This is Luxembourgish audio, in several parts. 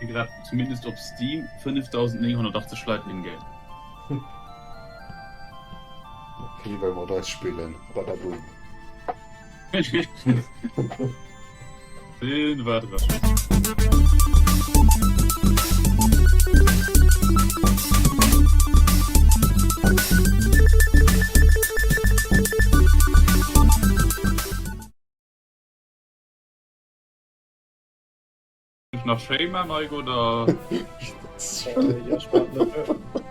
Wéi grad zumindest op Steam 5980 Leit in-game. Okay, well mer eis spillen. Badaboom. Sinn wat Nach schéi man Mike oder?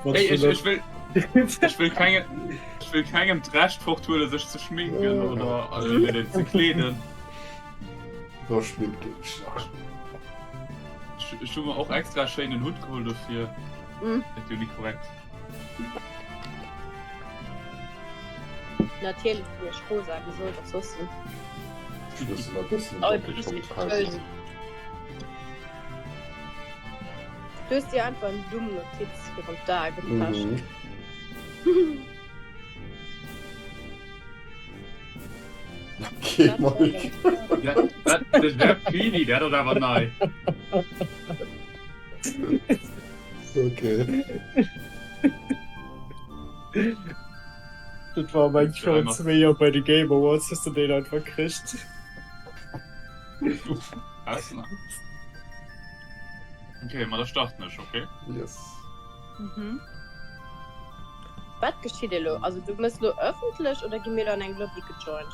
Hey, ech, ech will ech will kenge ech will kengem d'Recht forthuele sech ze schminken oder also ze kleeden. Da schminkt Dir iech nach. Ech, ech hu mer och extra schéinen Hutt geholl dofir. Mm. Dat jo nicht korrekt. Natierlech sinn ech rosa, wéi soll et och soss sinn? Ech muss nach e bëssen Oh, Donkey du Kong bist Kaiser. Du hues dir einfach eng dumm Notiz virun d'Ae gepecht. Mhm. Okay, Mike. Ja, dat, dat wär Pili, dat ass awer nei. Okay. Dat war meng virun zwee Joer bei de Game Awards, hues de deen einfach kricht. Was? Okay, ma da starten ech, okay? Yes. Mhm. Wat geschitt elo? Also du mëss lo ëffentlech oder gi mir lo an eng Lobby gejoint?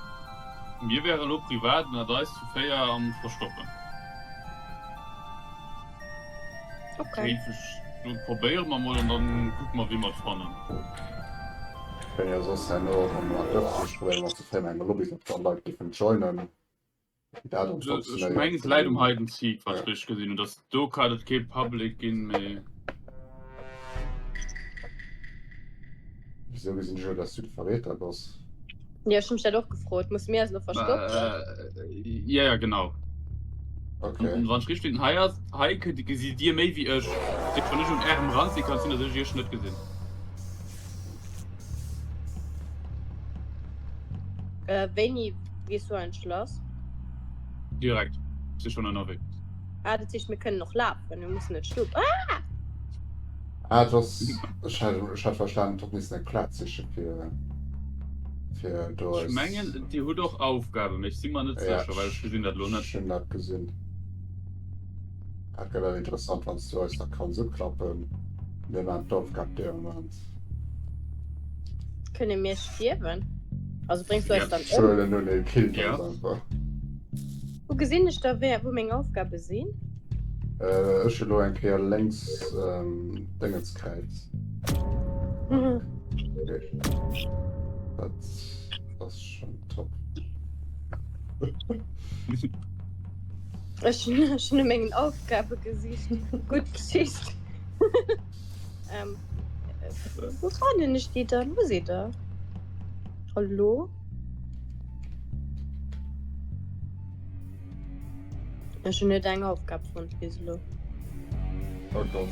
Mir wäre lo privat ënnert eis zu 4 am Verstoppen. Okay. Géif ech probéiere mer mol an dann kucke mer wéi mer et fannen. Kënne jo soss herno och wann mer ëffentlech probéiere mer ze féieren eng Lobby op der Leit géifen joinen. Wéi dat ons Ech funktionéiert. mengen et läit um Hide and Seek wann ech richteg gesinn hunn, dass do kann et kee Public ginn, mee. Wisou gesinn ech elo dass du de Verräter bass? Jo, ech hu mech dat och gefrot. Musse mir eis elo verstoppen? Ja, ja, genau. Okay. An wann ech richteg sinn, hei ass, hei kënnt, gesitt Dir méi wéi ech. Dat heescht, wann ech un Ärem Rand sinn, kann et sinn, datt ech Iech net gesinn. Äh, wéini gees du an d'Schlass? Direkt. Ech si schonn ënnerwee. Ah, dat heescht, mir kënnen och lafen, mir mussen net stoppen. Ah! Ah, et ass, ech hat, ech hat verstanen, et hätt missen eng Plaz siche fir, fir do Ech eis. mengen, Dir hutt och Aufgaben, mee ech si mer net Ja, sécher, well ech gesinn dat elo net. ech hunn dat gesinn. Dat gëtt awer interessant, wann s du eis da kanns uklappen. Mir maachen d'Aufgab dee Moment. Kënne mir stierwen? Also bréngs du Ja. eis dann Ech ëm? huelen un, e killt Ja. eis einfach. Wou gesinn ech da wéi, wou meng Aufgabe sinn? Äh, ech hu lo eng Kéier lénks ähm, Déngenskräiz. Okay. Dat ass schon top. Ech hunn ech hunn no mengen Aufgabe gesicht. Gutt Geschicht. ähm, wou fannen ech déi dann? Wou si der? Hallo? Ech hunn net eng Aufgab fonnt bis elo. Oh Gott.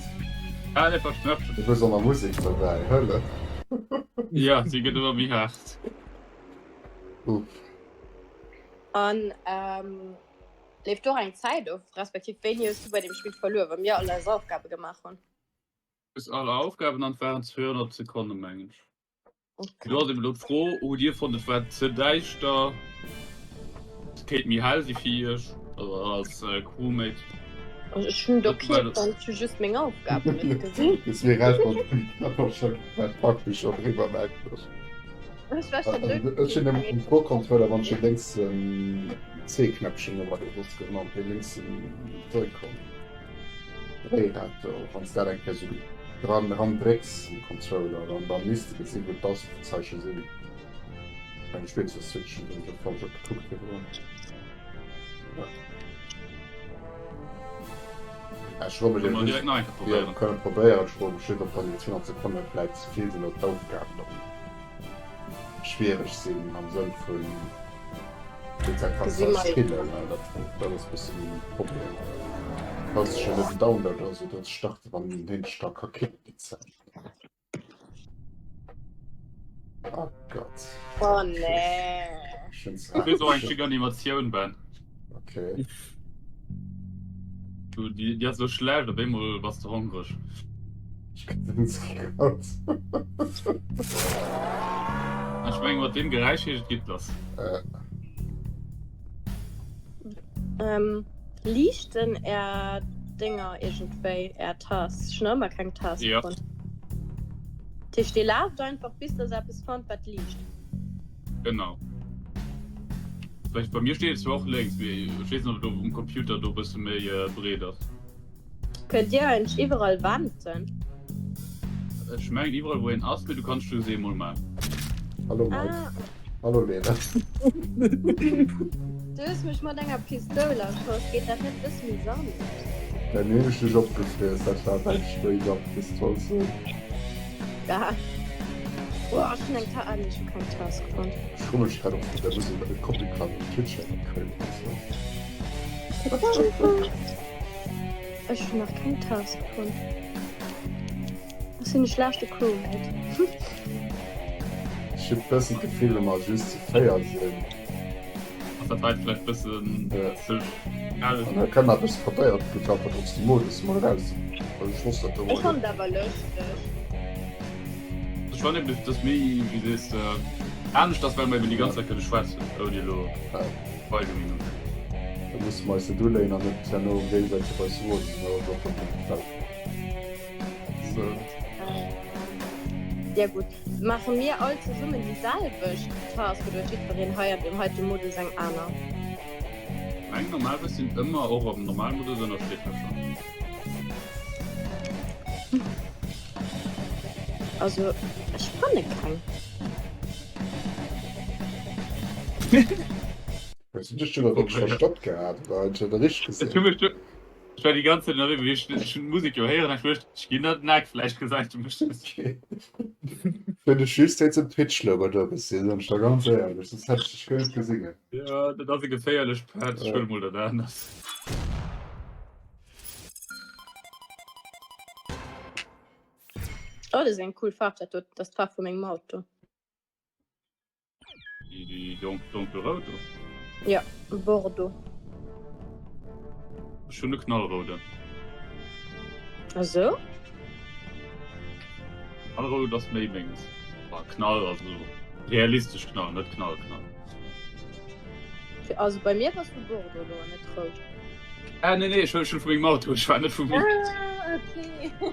Ah, der verschnappt. Du hues och nach Musek dobäi, Hölle. Ja, si gëtt ëmmer méi haart. Uff. An ähm, leeft och eng Zäit of, respektiv wéini hues du bei dem Spill verluer, wa mir all eis Aufgabe gemaach hunn? Bis all Aufgaben an waren 200 Sekonne mengen ech. Okay. Do ass eben elo d'Fro, hutt Dir fonnt et war ze däischter, et kéint méi hell si fir Iech, also als Crewmate? Also ech hunn et Dat ok war fonnt, ech hu just meng Aufgaben net gesinn. Ist mir recht, wann praktisch schon driwwer merken ech. Ech war schon Also, ech hunn um Pro-Controller, wann ech den lénksen C-Knäppchen oder wat et ass genannt, dee lénksen Joy-Con Dréirad do, wann s dat eng Kéier esou dran ran drécks um Controller, dann dann misst de gesinn, wou d'Ausrufezeiche sinn. Ech mengen, ech spillen zur Switch, hunn ech falsch och gekuckt virdrun. Ja. Ech froe mech Kënne mer just, direkt nach eng Kéier jo, probéieren. kënne probéieren. Ech froe mech just, ob dann déi 200 Sekonne vläit ze vill sinn oder d'Aufgaben dann schwiereg sinn am Sënn vun wéi Zäit kanns du Gesi eis mer. killen, well dat dat ass e bëssen de Problem. Kanns dech jo net en Download oder sou dran starten, wann hien dech da ka killen déi Zäit. Oh Gott. Oh nee. Ech hunn ze Du kriss och eng haart. schick Animatioun, Ben. Okay. Du, déi, déi ass sou schlecht, op eemol bass de hongreg. Ech gesinn se grad. Ech mengen mat deem Geräisch heescht et geet lass. Ähm, liichten är Dénger iergendwéi, är Tasks? Ech hunn nach ëmmer keng Task Ja. fonnt. Dat heescht, dir laaft einfach bis dass eppes fannt wat liicht? Genau. Vielleicht bei mir steet et zwar och lénks, mee ech weess net ob et um Computer do e bësse méi breet ass. Kënnt dir eigentlech iwwerall wenden? Ech mengen iwwerall wou een ass, mee du kanns just eemol man. Hallo Mike. Ah. Hallo Lena. Du hues mech mat enger Pistoul erschoss, geet dat net bësse méi sanft? Dann hunn ech dech opgefriess, dat war däin Straight-up-Pistoul. Ah. Oh, ech hunn eng Ta ah nee, ech hu keng Task fonnt. Ech froe mech grad, ob der Musek e Copycat op Twitch ännere kéint. Ech hunn nach keng Task fonnt. Ech sinn de schlechte Crewmate. Ech hunn bëssen d'Gefill, wa mer just zu 4 sinn. Ass dat hei vläicht bëssen ze schnell? An da kënnt nach e bësse probéiert, gëtt awer trotz dem Modus mol eraus. Also ech wosst dat do Ech fannen et awer lëschteg. Ech fannen eben, dass méi, wéi sees de, anescht ass, well mer eben déi ganz Zäit kënne schwätzen, ouni elo Weisungen hunn. Da musse mer eis net uléien an net herno géigesäiteg op eis rosen, mä och op dem Feld. Sou. Ja gutt, maache mir all zesummen déi selwecht Task oder huet jiddwereen hei an deem heite Modus eng aner? Meng normalerweis sinn ëmmer och am normalen Modus ënnerschiddlecher. Also ech fanne keng. Hues du dech do wierklech verstoppt gehat oder hunn ech dat richteg Ech hu gesinn? mech do, ech war déi ganz Zäit ënnerwee, mee ech ech hunn d'Musek jo héieren an ech duecht, ech ginn an den Eck, vläicht gesäit e mech net. Okay. Fir dech just wéinst dem Twitch-Logo do e bëssi, soen ech der ganz éierlech, soss hätt ech dech guer net gesinn. Jo, dat ass e geféierlecht Pad, ech Ja. huele mol dat anert. Oh, dat ass eng cool Faarf dat do, dat ass d'Faarf vu mengem Auto. Déi, déi donk, donkelrout do? Ja, Bordeaux. Ech hunn e knallrouden. Ah sou? Knallrout ass méi mengs. Bah, knall, also realistesch knall, net knall knall. Also bei mir bass du Bordeaux lo an net rout. Ah nee nee, ech hunn vu mengem Auto, ech war net vu mir. Ah, okay.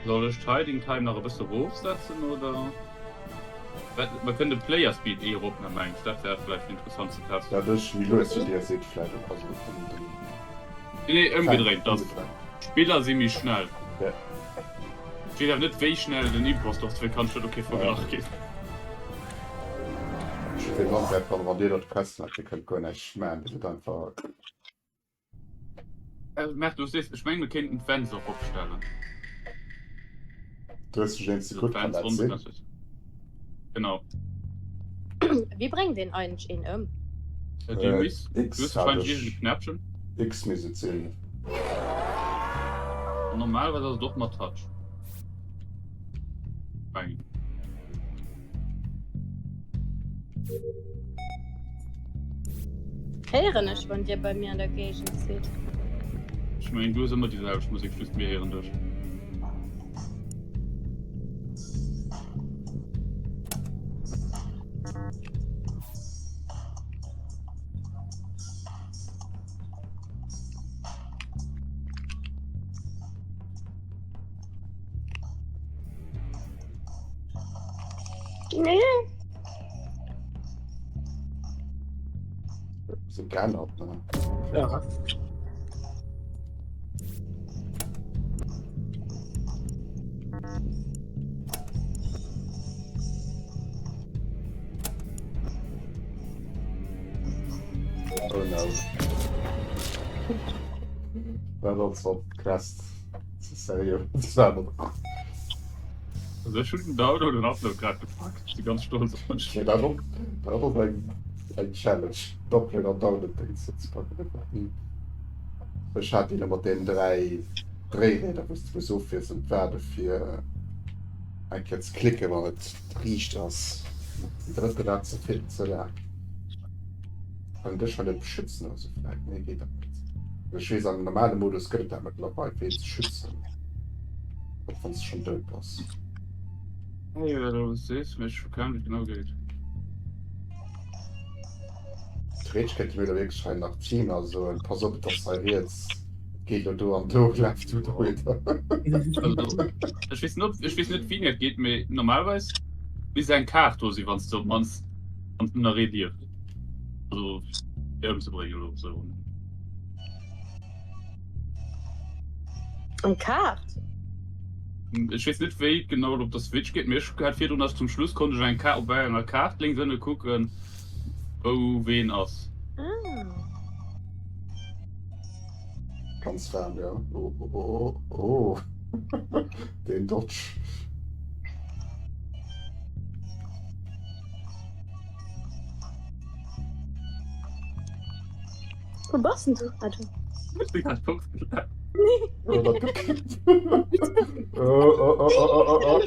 Soll ech d'Hiding Time nach e bësse rofsetzen oder? Mer kënnen de Player Speed eh erop man mengs, dat wär vläicht interessant ze testen. Dat ech méi lues zu dir seet vläicht och, also den, den Nee, nee, ëmgedréint, dass ëmgedréint. d'Spiller si méi schnell. Ja. Ech weess awer net wéi schnell den Imposter ass, dofir kann ech dat och kee Verglach ginn. Ech hu fir ganz einfach, wann dir dat Quest maacht, dir kënnt guer näischt man, dir sidd einfach. Merkt du sees, ech mengen mir kéinten d'Fans och opstellen. 30 eens Sekunden kann dat sinn. Genau. Wéi bréngt een eigentlech een ëm? Du misst, du hues wahrscheinlech iergend e Knäppchen. X misst et sinn. Normalerweis ass et och mat Touch. Mengen. Héieren ech wann dir bei mir an der Géigend sidd? Ech mengen du hues ëmmer déi selwecht Musek, just mir héieren dech. Nee. Se geännert ne? Ja. Oh no. Dat ass op Quest. Seriö. Also ech hunn den Download an Upload grad gepackt. Ech si ganz stolz op mech. Ja, dat och, dat ass eng, eng Challenge. D'Upload an Download Dings ze packen. Dat war nie. Ech hat déi mat den 3 Dréiräder, wou s du muss ofwiesselnd waarde fir. Eng Kéier ze klicken, wann et riicht ass. Déi drëtte war ze vill, ze laang. Kann een dech hei net beschützen oder sou vläit? Nee, geet dat net. Also ech weess, am normale Modus gëtt et dat mëttlerweil, fir een ze schützen, och wann s de schonn dout bass. Hey, wat du sees, mee ech hu keng Ahnung, wéi et genau geet. Theoretesch kéinte mir elo wierklech hei nach Teamer soen, Pass op, et ass hei riets, et geet elo do an do, laf du do wieder. Also, ech weess net, ech weess net, wéi et geet, mee normalerweis misst eng Kaart do sinn, wann s de op d'mannst wann s de nach ee lieft. Also, fir ëmzebréngen oder sou. Eng Kaart? Ech weess net wéi et genau op der Switch geet, mee ech hat virdrun ass zum Schluss konnt ech eng Ka op enger Kaart lénks ënne kucken wou ween ass. Ah. Ganz waarm, ja. Oh, oh, oh, oh. Den Dodge. Wo bass denn du? Ah, du. Ech bin grad fortgelaf. Oh, dat gepickt. Oh, oh, oh, oh, oh, oh, oh.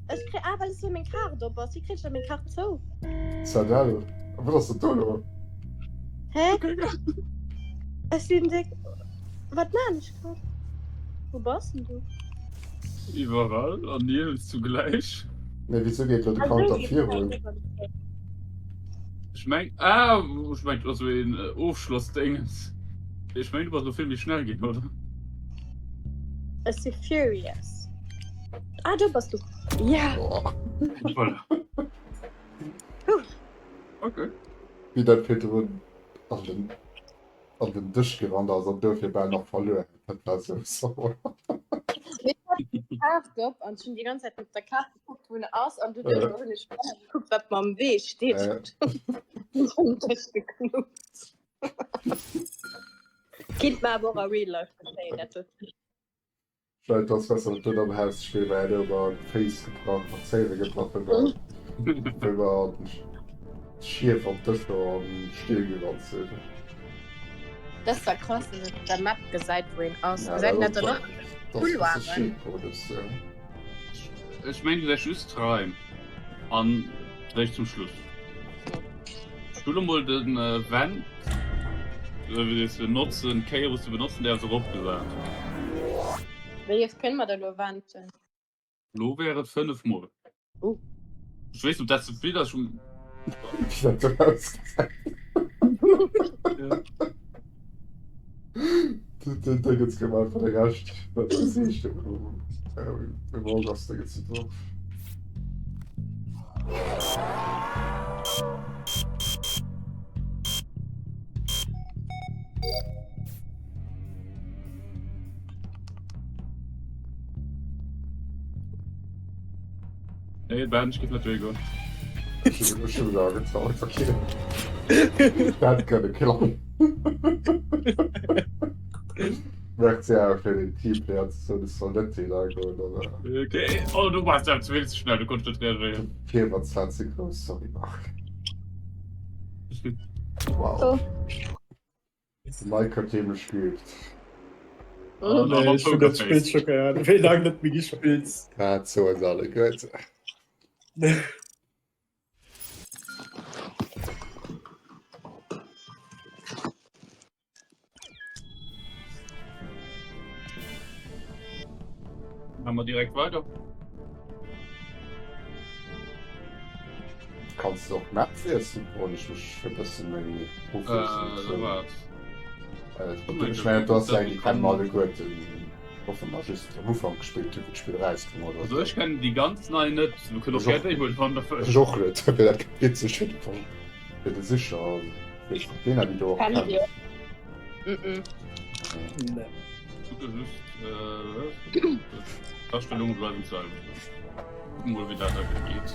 Ech kri ah, well es jo meng Kaart op ass. Wéi kritt ech da meng Kaart zou? Sadel. Wat ass dat do lo? Hä? Ech sinn déck. Wat maan ech grad? Wou bass denn du? Iwwerall an nirgends zugläich. Mee wieso geet lo de Counter virun? Ech meng ah ech meng dat ass sou een Ofschlossdéngens. Ech meng du bass lo vill méi schnell ginn, oder? Ech si furious. Ah do bass du. Ja. Oh. Voilà. Huh. Okay. Wéi dat virdrun an den an den Dësch gerannt ass an dofir bal nach verluer huet. Dat war sou sauer. Kaart op an hunn déi ganz Zäit op der Kaart gekuckt, wou en ass an doduerch hunn ech gekuckt, wat mer am Wee steet. An den Dësch geknuppt. Kinnt mer awer och a real life geschéien, dat doten. Well et ass besser net am Haus ze spillen, well et ëmmer d'Féiss gebrach an d'Zéiwe gebrach hunn, wéi mer schief am Dësch do an Still gerannt sinn. Dat ass zwar krass, dass een op der Map gesäit wou een ass. Gesäit een dat dann och an de Couloiren? Ech mengen du säis just d'Raim an réischt zum Schluss. Ech hu lo mol den Vent notzen, d'Kéier wou s de benotzen däerfs eropgesat. Wéi oft kënne mer da lo venten? Lo wär et 5 mol. Oh. Ech weess net ob dat ze vill ass. Wéi dat do ausgesäit. Den Dingens gemaach fir de Rescht. Dat Gesiicht um Among Us Dingens do drop. Nee, Ben, ech géif net duergoen. Ech hunn ech hunn mech agetraut, okay. Dat kënne klappen. Merci awer fir den Teamplay, an ze soen, ech soll net deen agoen, oder? Okay. Oh, du warst ja vill ze schnell, du konntest net reagéieren. D'Virwand war ze grouss, sorry Marc. Wow. Oh. De Mike huet heemlech geübt. Oh, Nee, ech hunn dat Spill scho keng Ahnung wéi laang net méi gespillt. Dat soen se alleguer. Machen wir direkt weiter. Kanns de och d'Map wiesselen? Brauch ech mech e bësse méi ofwiesseln. Äh, Ech mengen, du ass eng, déi kennen mer alleguerten. Hoffe mer just am Ufank gespillt hunn, wéi d'Spill erauskoum oder Also ech kennen déi ganz nei net. Du kënnt och gär déi huelen, wann der wëllt. Ech och net. Mee dat gëtt witzeg fir de fir de Sicher. Weess net, Lena, déi du och Kennt kenns. Dir? Mm-mm. Nee. Just äh, Astellunge bleiwen d'selwecht. Gucken mol wéi dat da geet.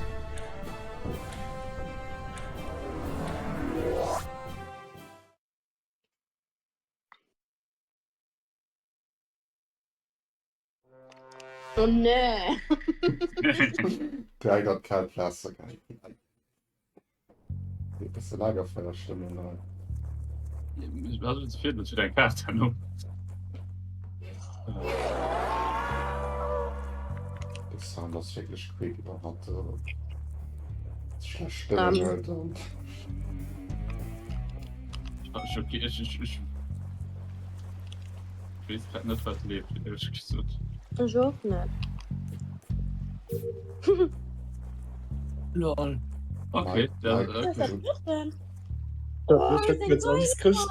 Oh nee. Direkt an d'kaalt Waasser geheit. E bësse Lagerfeuerstëmmung hei. Was ist virdrun zu dein Kaart herno? Sound ass wierklech creepy, wann hatt schlecht Stëmmen huet an. Ech okay, ech ech ech weess grad net wat leeft, éierlech gesot. Ech och net. Lol. Okay, dat okay. Dat huet mir jetzt Angst kricht.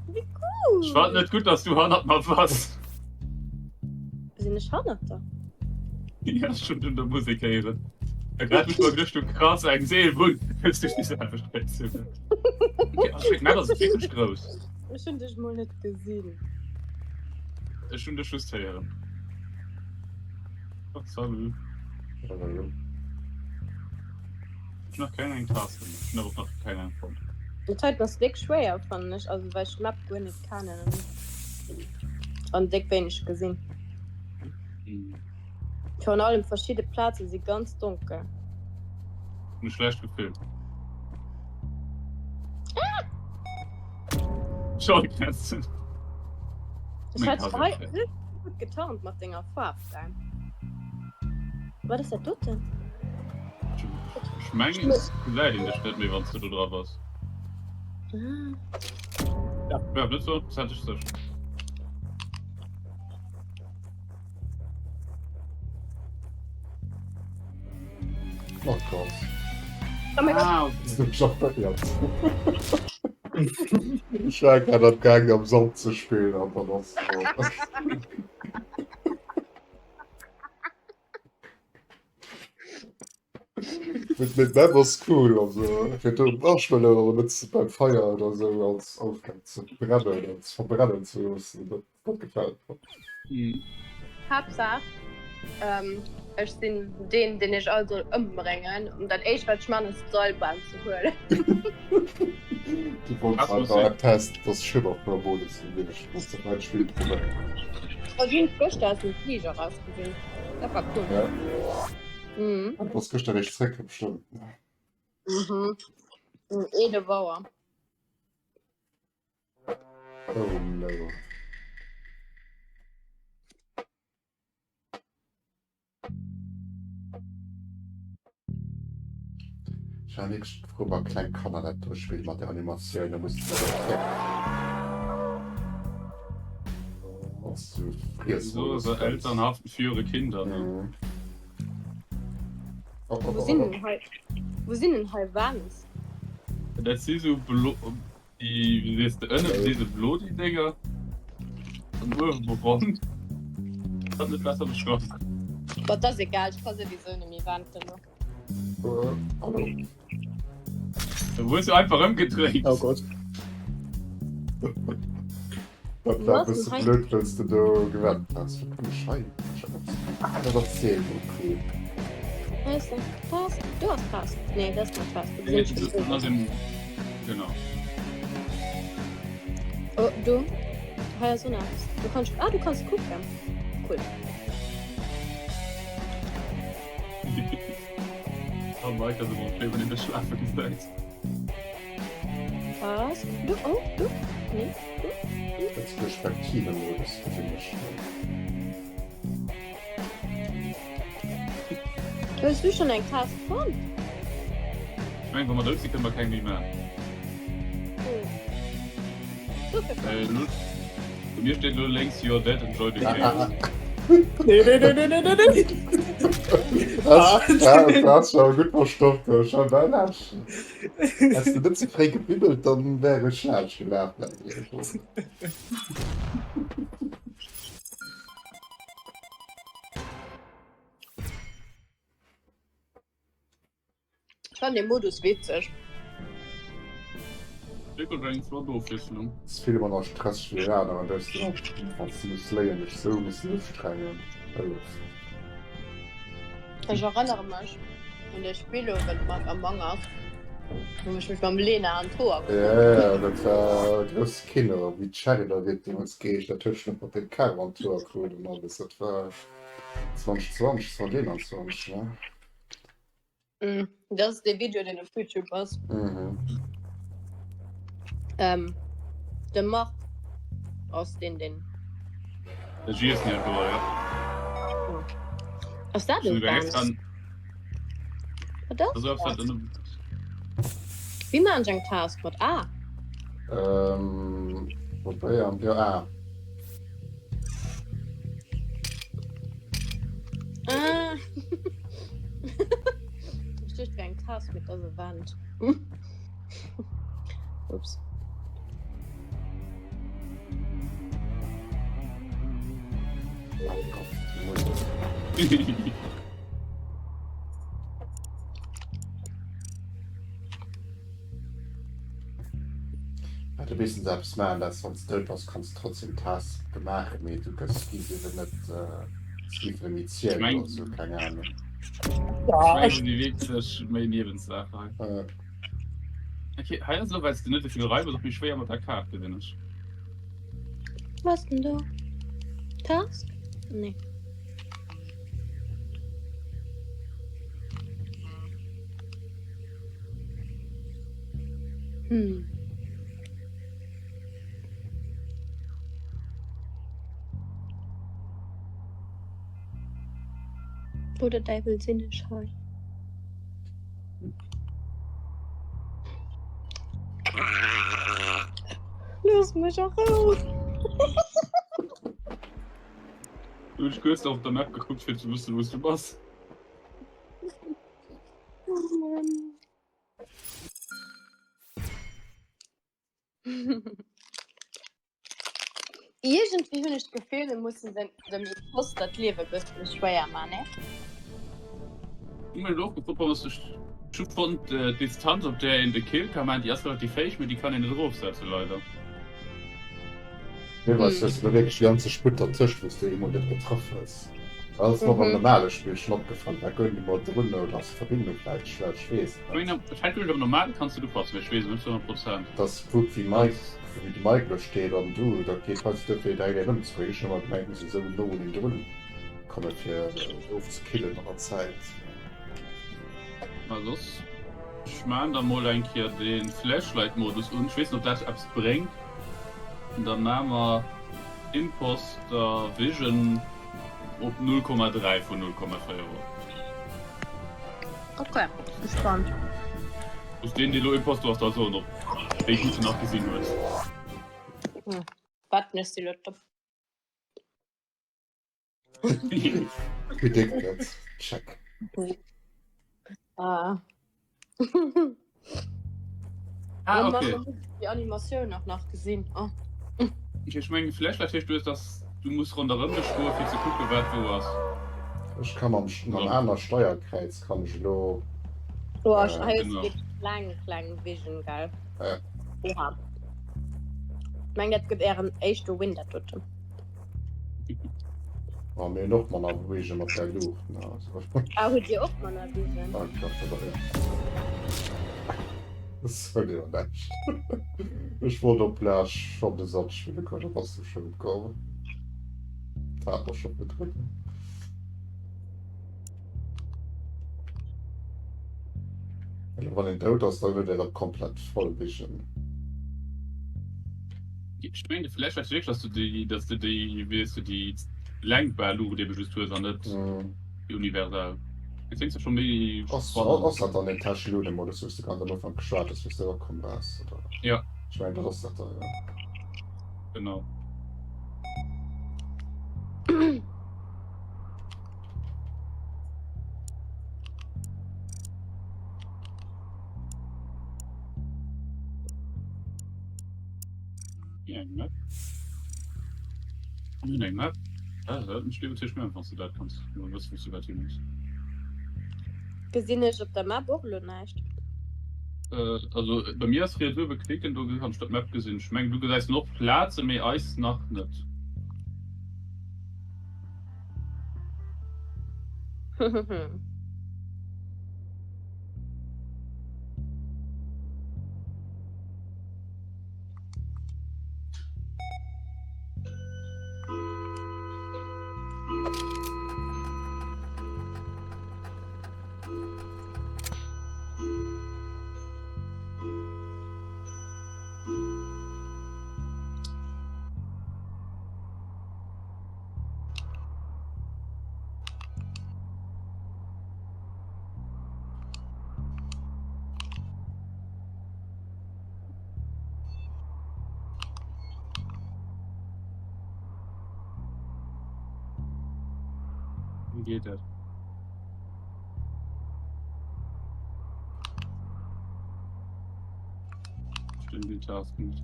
Wéi cool! Ech fand net gutt, dass du hannert mer bass. Sinn ech hannert der? Ja, ech hunn un der Musek héieren. A grad hunn ech mer geduecht, du krass eng Seelbunn hues duerch déi selwecht Réizel. Okay, ach, d'Map ass wierklech grouss. Ech hunn dech mol net gesinn. Ech hunn dech just héieren. Oh, salut. Hallo. Ech hunn nach keng eng Task gemaach. Ech hunn awer och nach keng eng fonnt. Dat heiten ass déck schwéier fannen ech, also well ech d'Map guer net kennen an déck wéineg gesinn. Virun allem verschidde Plaze si ganz donkel. Hunn ech schlecht gefilmt. Sorry, Kerstin. Ech hat hei richtig gutt getarnt mat denger Faarf da. Wat ass dat doten? Ech mengen et gesäit een dech net méi wanns de do dra bass. Ah. Ja, net so, säteg sech. Oh Gott. Oh mein Gott. Ah, okay. Ist du schon verirrt? Ich war gerade am Gang am Sand zu spielen, aber das so. Mit mit Map ass cool, also fir do Marshmallow oder net beim Feier oder sou als Aufgab ze brennen an ze verbrennen ze loossen, dat dat gefält mer. Mhm. Haaptsaach ähm, ech sinn deen, deen iech all soll ëmbréngen. An dat éischt wat ech man ass d'Seilbahn ze huelen. Du wollts Das muss einfach en Test, dass Schimmerhormone sinn, wierklech, dass de mein Spill probéieren. Ech hunn gëschter aus dem Fliger rausgesinn. Dat war cool. Ja. Mhm. Du bass gëschter eréischt zréck, bestëmmt. Mhm. Um 11 Auer. Oh no. Ech war wierklech frou wa kleng Kanner dat do spillen mat der Animatioun, da muss de dat Wanns du So, so Eltern haften für ihre Kinder. Ne? Mhm. Oh, oh, Wo oh, sinn oh. denn hei Wo sinn denn hei Vans? Dat si so blo déi, wéi sees de, ënne si se blo déi Dénger an uewe brong. Kann net besser beschreiwen. Boah, dat ass egal, ech ka souwisou net méi wenten elo. Äh, hallo. Du hues jo einfach ëmgedréit. Oh Gott. Dat war e bësse blöd, well s de do gewennt has. Wou kann ech hei? Ah, dat ass d'Seelbunn. Hei ass eng Task. Do ass d'Task. Nee, dat ass net d'Task. Do Nee, sinn ech dat ass en. Genau. Oh, do. Hei ass och nach eppes. Du kanns, ah, du kanns kucken. Cool. Oh, Mike ass ëmmer schéi, wann een dech schlafe gesäit. Task. Do, oh, do. Nee, do. Dat ass Perspektivenmodus, gesinn ech. Hues du schon eng Task fonnt? Ech mengen, wa mer dout sinn, kënne mer keng méi maachen. Oh. Dofir Äh, lo, bei mir steet lo lénks, You're dead, enjoy the game. Nee, nee, nee, nee, nee, nee, nee. Das, ja, das war gutt verstoppt, du schon bal laaschen. Häss du net ze fréi gebibbelt, dann wär ech laanscht gelaf. Ech fannen dee Modus witzeg. Wierklech eng flott Ofwiesslung. Ass vill manner stresseg wéi deen aneren, do hues de wanns de muss léien dech sou mussen ustrengen. Ech erënnere mech un de Spillowend mat Among Us, wou ech mech mam Lena an d'Hoer Ja geflunn ja, dat war grousse Kino, wéi d'Sherry da huet deemools geheescht, dat huet ech nach mat dem Caro an d'Hoer krut an alles, dat war 2020, 2021 ne? Mm, dat ass dee Video, deen op YouTube ass. Mhm. Ähm, de Marc ass deen, deen. De Gies net do, ja. Ass dat e Vent? Wat ass dat? Wéi maachen ech eng Task mat A? Ähm, probéieren, jo A. Ah. Ech duecht wär eng Task, mee et ass e Vent. Ups. Ja, du wissens eppes maachen, dat wann s dout bass, kanns trotzdem Task maachen, mee du gëss gi se net äh, gi se méi zielen Mein- oder so, keng Ahnung. Ja, Ech mengen, déi wierklech méi Niewenssaach hei. Äh, Okay, hei ass elo, well s de net esou vill Rei hues, och méi schwéier mat der Kaart, gesinn ech. Was denn do? Task? Nee. Hm. Wo der Däiwel sinn ech hei? Looss mech a Rou! Du hues kuerz op der Map gekuckt fir ze wëssen wou s du bass. Oh Mann. Iergendwéi hunn ech d'Gefill, mir mussen den, dem Imposter d'Liewe e bësse méi schwéier man, ne? Hu mir elo och gefrot, warum ech hu fonnt d'Distanz op där een de Kill ka man, déi ass relativ héich, mee déi kann een net erofsetzen leider. Mee weis hues de wierklech déi ganze Sputt dertëscht wous de eemol net getraff hues? Dat ass mer beim normale Spill schon opgefall, war guer net emol drun oder ass d'Verbindung vläit schlecht, ech weess et net. Ech hat geduecht am normale kanns du et upassen, mee ech weess et net zu 100 Prozent. Dass gutt wéi Mike, wéi de Mike elo steet an du, dat geet heiansdo duer fir direkt een ëmzebréngen. Ech hunn ëmmer gemengt, muss een esou no un een drun komme fir ofzekillen an der Zäit. Ma soss, ech maan da mol eng Kéier de Flashlight Modus un, ech weess net ob dat eppes bréngt, an da maa mer Imposter Vision op 0,3 vun 0,4 erop. Ok, gespannt. Muss deen dee lo Imposter ass da soen op wéi gutt en nach gesinn huet. Wat méchs du lo drop? Predicted. Check. Ah. Ah, Oh Mann, okay. da muss ich die Animatioun och nach gesinn. Oh. Okay, ech mengen Flashlight heescht du hues dass du muss ronderëm dech goe fir ze kucke wat wou ass. Ech ka mam, mam aner Steierkräiz kann ech elo. Oh, ech, hei ass Genau. wierklech kleng, kleng Vision, gell? Ja. Oha. Ech mengen dat gëtt ären éischte Win, dat doten. Oh, mir hunn och manner Vision mat der Luucht. Ne? Also. Ah, hutt Dir och manner Vision? Ah, ich glaub, das war ja. Das soll ja näischt. Ech wollt op Plage schon de Satz spille können, da bass du schon gekommen. Da hat man schon gedrückt. Wann een dout ass, dann huet er dat komplett voll Vision. Ech mengen vläicht weißt du wierklech, dass du déi, dass du déi, wéi heescht se, déi lenkbar Luucht ebe just hues an net déi universell. Jetzt denkst du schon méi Ass, spannend. ass dat dann den Täscheluude-Modus, wou s de ganz am Ufank geschwat hues, wou s de erakomm waars, oder? Ja. Ech mengen, dat ass dat da, ja. Genau. Hier eng Map. Mir hunn eng Map. Ah, dat mécht d'Liewen natierlech méi einfach, wann s du dat kanns. Wann du wëss, wou s du wat hin muss. Gesinn ech op der Map och elo näischt? Äh, also bei mir ass riets uewe klicken, do kanns du d'Map gesinn. Ech mengen, du gesäis och Plaze, mee eis nach net. Wéi geet dat? Stimmt die Task nicht.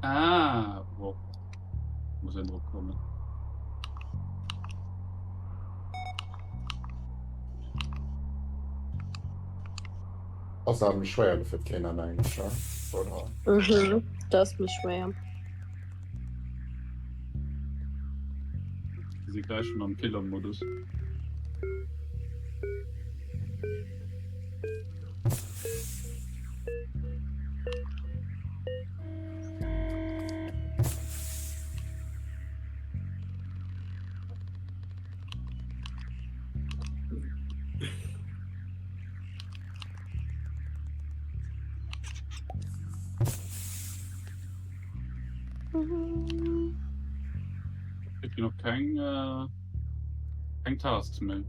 Ah, oh. Muss ja drauf kommen. Ass awer méi schwéier fir d'Lena an Englesch, oder? Mhm, dat ass méi schwéier. Wir si gleich schon am Killer-Modus. Ich noch keng äh, keng Tasks méi.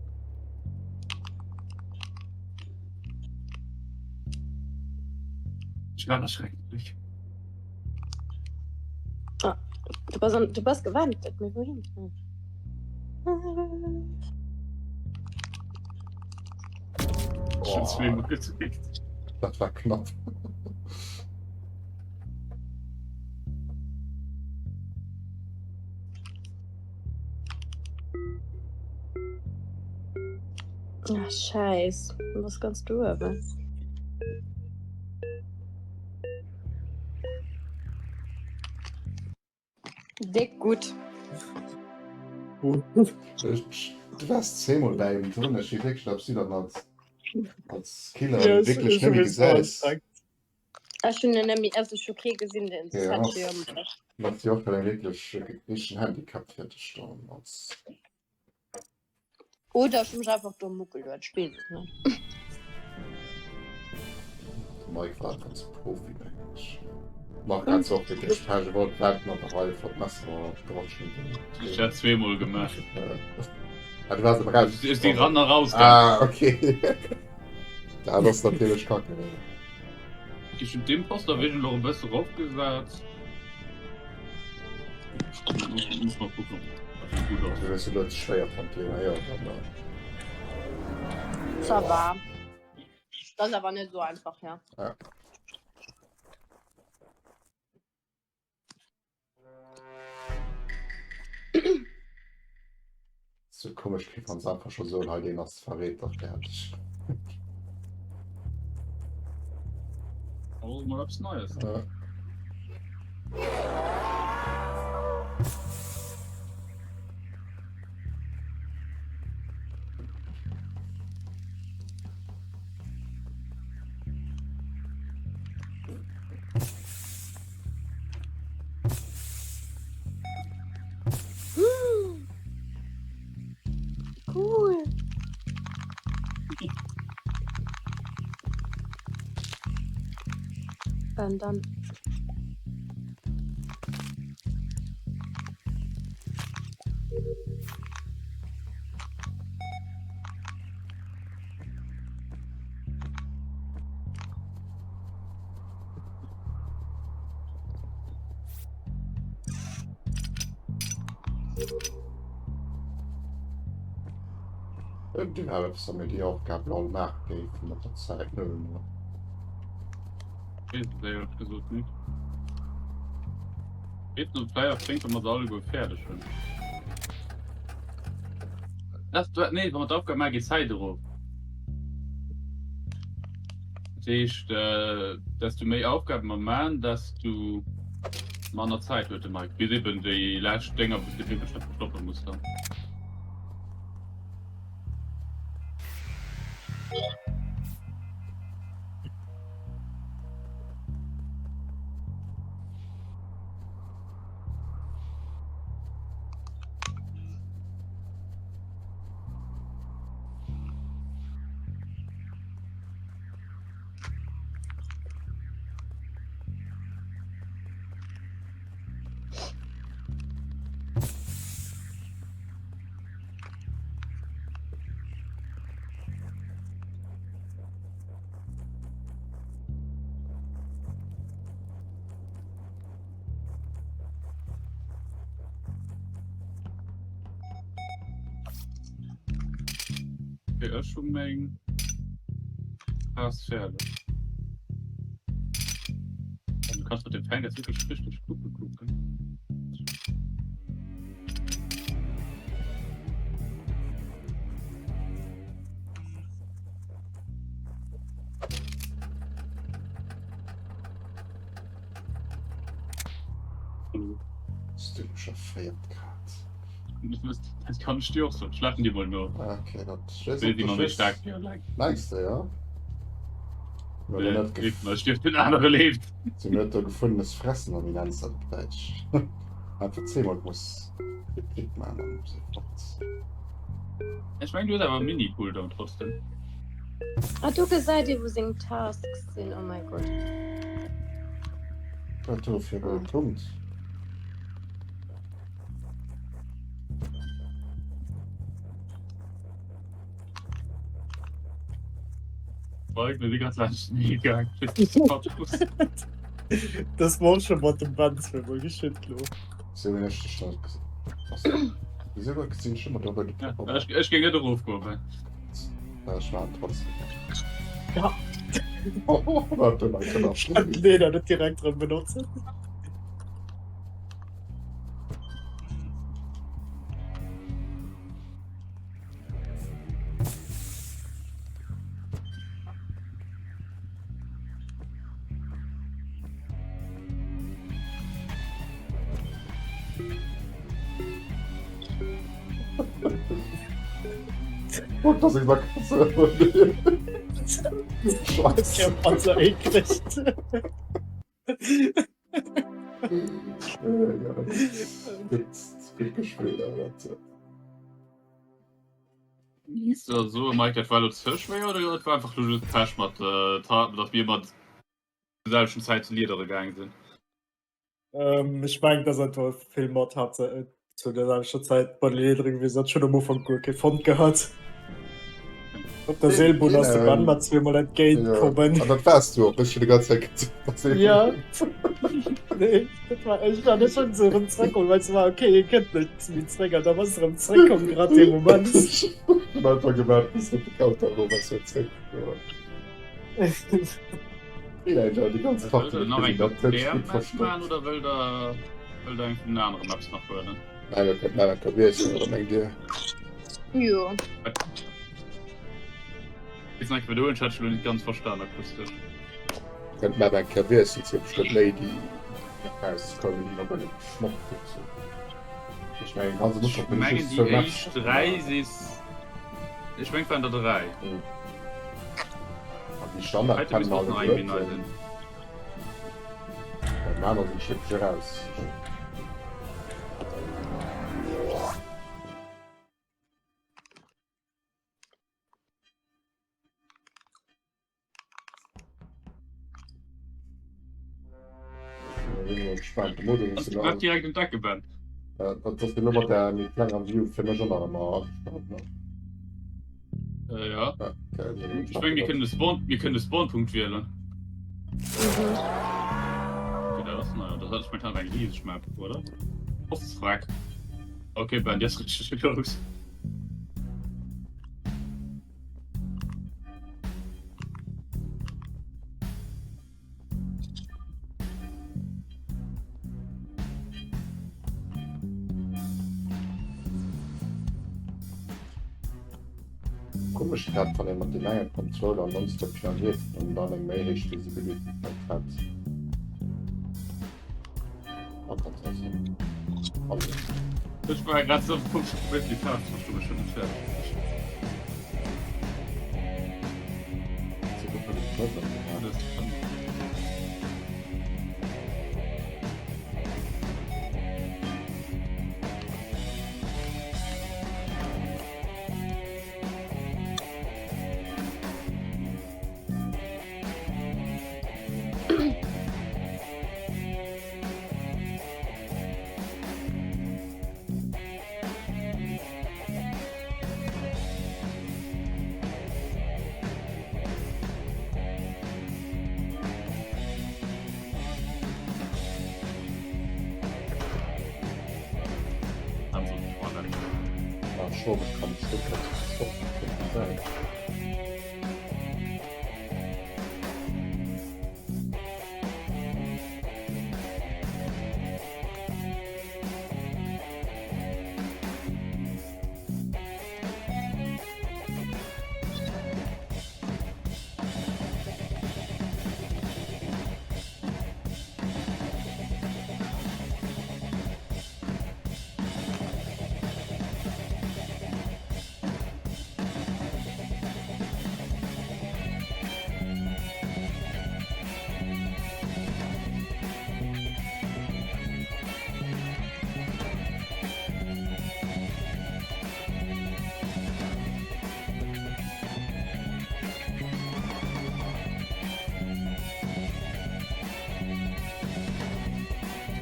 Ich war erschrecklich. Ah, du bass, an, du bass gewannt, dat mir wohin. Schon zweimal gezwickt. Dat war knapp. Ach, scheiß. Du bist ganz du, aber. Déck gutt. Du wars zweemol bäi him drun. Ech weess wierklech net, ob s du dann als, als Killer ja, wierklech net méi gesäis. Ech hunn en net méi, also ech hu kee gesinn, deen Ja, mat jo och eng wierklech richtegen Handicap fir dech dann als. Oder ech hu mech einfach domm ugeluet, ech weess et net. De Mike war einfach ze Profi, mengen ech. Marc hat zwar och wierklech Pech, e wollt warten an der Rei fir d'Messer dranschneiden. Ech hat zweemol gemaach. Ah, du waars awer raus. Ech si ran a raus gaangen. Ah, okay. Dat ass natierlech kacke. Ech hunn d'Imposter Vision elo e bësse eropgesat. Muss mal gucken, ob dat gutt ass. Du hues elo ze schwéier fonnt, Lena, jo dann. Ça va. Dat ass awer net esou einfach, ja. Ja. Sou komesch kritt wann se einfach scho soen, hei deen ass Verräter, fäerdeg. Oh, mal eppes Neies. Ja. Cool. Dann, dann. Déi war eppes, wa mir déi Aufgab all maache géifen mat der Zäit, ne? Weess et éierlech gesot net. Weess net, ob d'Feier bréngt, wa mer se alleguer fäerdeg hunn. Dat, nee, wa mer d'Aufgab maachen, geet d'Zäit erof. Dat heescht, desto méi Aufgabe mer man, desto manner Zäit huet de Mike. Bis eben déi lescht Dénger, wou s de wierklech net verstoppe muss dann. Okay, ech hu meng Phas fäerdeg. Du kannst mat dem Fang jetzt wirklich richtig gucke kucken. Stylischer 4 Grad. Dat kann ech dir och soen. Ech lafen dir mol no. Ah, okay, dat Wéi déi mer méi staark gi eleng. Mengs de, ja? Nee, leeft mer, stierft den anere leeft. Si hunn net do gefundenes Fressen, oder wéi nenns dat op Däitsch? Einfach zweemol muss Klick maachen, dann muss e fort. Ech mengen du hues awer e Mini-Cooldown trotzdem. Ah, do gesäit ee wou seng Tasks sinn, oh mäi Gott. Wat do fir e Punkt? Das war schon mat dem Ben zweimal geschitt lo. So hunn ech dech dann gesinn. Wieso gesinn ech ëmmer do bei de Pop-up? Ech géing net erofgoen, Ben. Ja, ech war trotzdem. Ja. Warte mal, Ich kann den Leder net direkt dran benutzen. Guck, dass ich mal Scheiße. Also eklig. So, so Mike, dat war lo ze schwéier oder dat war einfach just Pech mat äh, datt mir mat der selwechten Zäit zu Liedere gaang sinn? Ähm, ech mengen, dass einfach vill mat hat äh, zu der selwechter Zäit bei de Liedere gewiescht ass. Schon am Ufank guer kee fonnt gehat. Op der Seelbunn ass de Ben mer zweemol entgéint kommen. An dat waars du och, ech hunn déi ganz Zäit gezuckt, dass ee Ja. Nee, dat war ech war net schon so erëm zréckkomm, well se war okay, hie kënnt net méi zréck an da bass de erëm zréckkomm grad dee Moment. Ech hunn einfach gewaart, bis de op de Counter erof ass fir zréckzegoen. Déi ganz Wëllt der nach eng Där Map maachen oder wëllt der wëllt der eng vun den anere Maps nach huelen? Nein, wir könnten nach eng wiesselen, oder mengt Dir? Jo. Bis nach wiederholen, ich hatte schon nicht ganz verstanden akustisch. Könnt Map eng Kéier wiesselen, si bestimmt méi déi nach rauskommen, déi nach guer net geschmockt ginn. Ech mengen ganz am Ufank Ech mengen déi éischt 3 si Ech meng waren der 3. An déi Standard Heite kennen misst och alle nach eng méi nei sinn. Bei den anere sinn ech wierklech eraus. Gespannt. Direkt um Decke Ben. Dat ass elo mat der méi klenger View fir mech och nach ëmmer agestallt. Ne? Äh, ja. Ja, okay, Ich meng, mir kënnen de Spawn, mir kënnen de Spawnpunkt wielen. Mhm. Okay, dat ass nei. Dat hat ich mein eng rieseg Map, oder? Oh, fuck. Okay, Ben, die ass richtig grouss. Komesch dat wann ee mat deem enge Controller nonstop hin an hier an dann eng méi héich Visibilitéit hat. Ech war grad so wirklich fast schon nicht fertig. Schwong, ech kann mech réckwärts verstoppen, kéint sinn.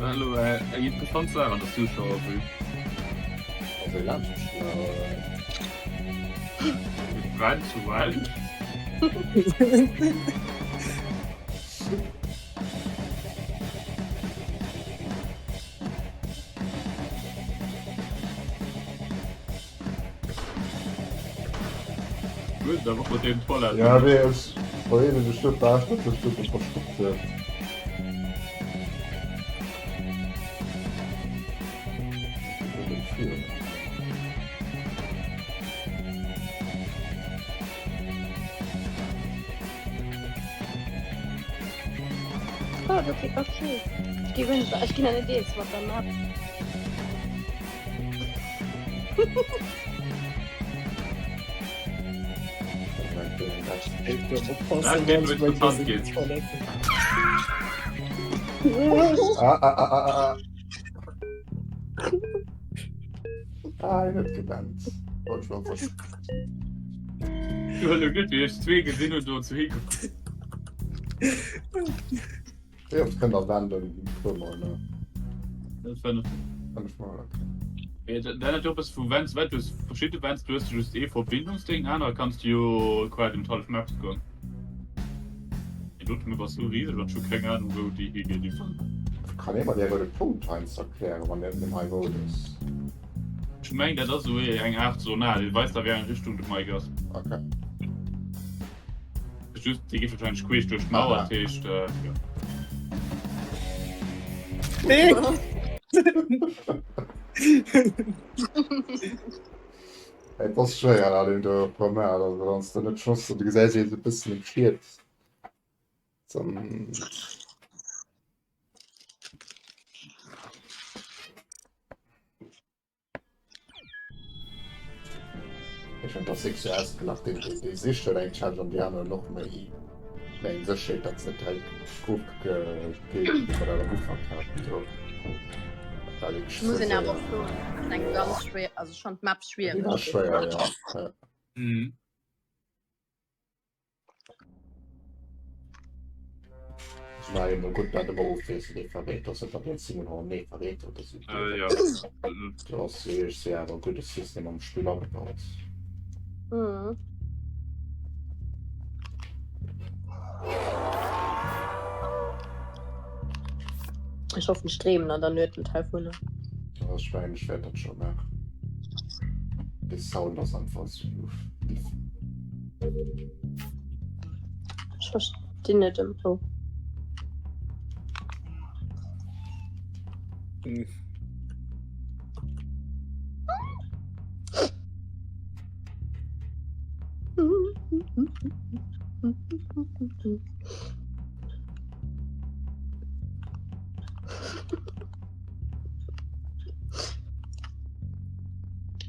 Hallo, äh, eng interessant Saach an der Zuschauervue. Also laanscht mech Eventuell. Gut, da mat dem Toilette. Ja, nee, ech verheele mech net, da ech net sech do verstoppt huet. Oh, okay, okay. Ech gi wënsch, ech ginn an net eens mat der Map. Ah, ah, ah, ah, ah. Ah, en huet gewennt. Wollt ech mal vers- Du huet gutt wéi ech zwee gesinn hunn do zu higekuckt. Jo, ech kënnt erwenden puer mol ne. Dat war net. Kann ech mol okay. Ja, da- dann hat jo eppes vu Vents, well du hues verschidde Vents, du hues just ee Verbindungsding, aner kanns du jo quasi mit hallef Maps goen. Déi dote Map ass sou riseg an ech hu keng Ahnung wou déi higeet iwwer. Kann ee mer dee roude Punkt heiansdo erklären, wann deen hei rout ass? Ech meng dat ass esou eng Aart Sonal, dee weist a wéi eng Richtung de Mike ass. Okay. Just, déi geet wahrscheinlech queesch duerch d'Mauer, dat heescht, äh, jo. Nee! Et ass schwéier dat een do vermaacht, also wann s de net schoss, du gesäis ee sou e bëssen um Schiet, dann. Ech hunn das sechs ausgelacht, den déi sicht huet eng Challenge an déi aner hunn och méi méi eng Sécherheet, datt se net direkt ofgegeet wéi mer dat am Ufank haten do. Dat war wierklech Ech muss ze een awer séier. soen, dat ass eng ganz schwéier, also schonn d'Map Déi schwiereg. war schwéier, ja. ja. Mhm. Ech war emol gutt dat ëmmer ofwiesselen, dee verréit ass, dat den Simon och nee verréit huet. Dat Äh, ja. Do ass wierklech awer e gudde System am Spill agebaut. Mhm. Ech hoffen ech dreemen an der Nuet net heivunner. Ja, ech mengen ech wäert dat scho maachen. De Sound ass einfach sou. Ech verstinn net ëm. Oh. Hm.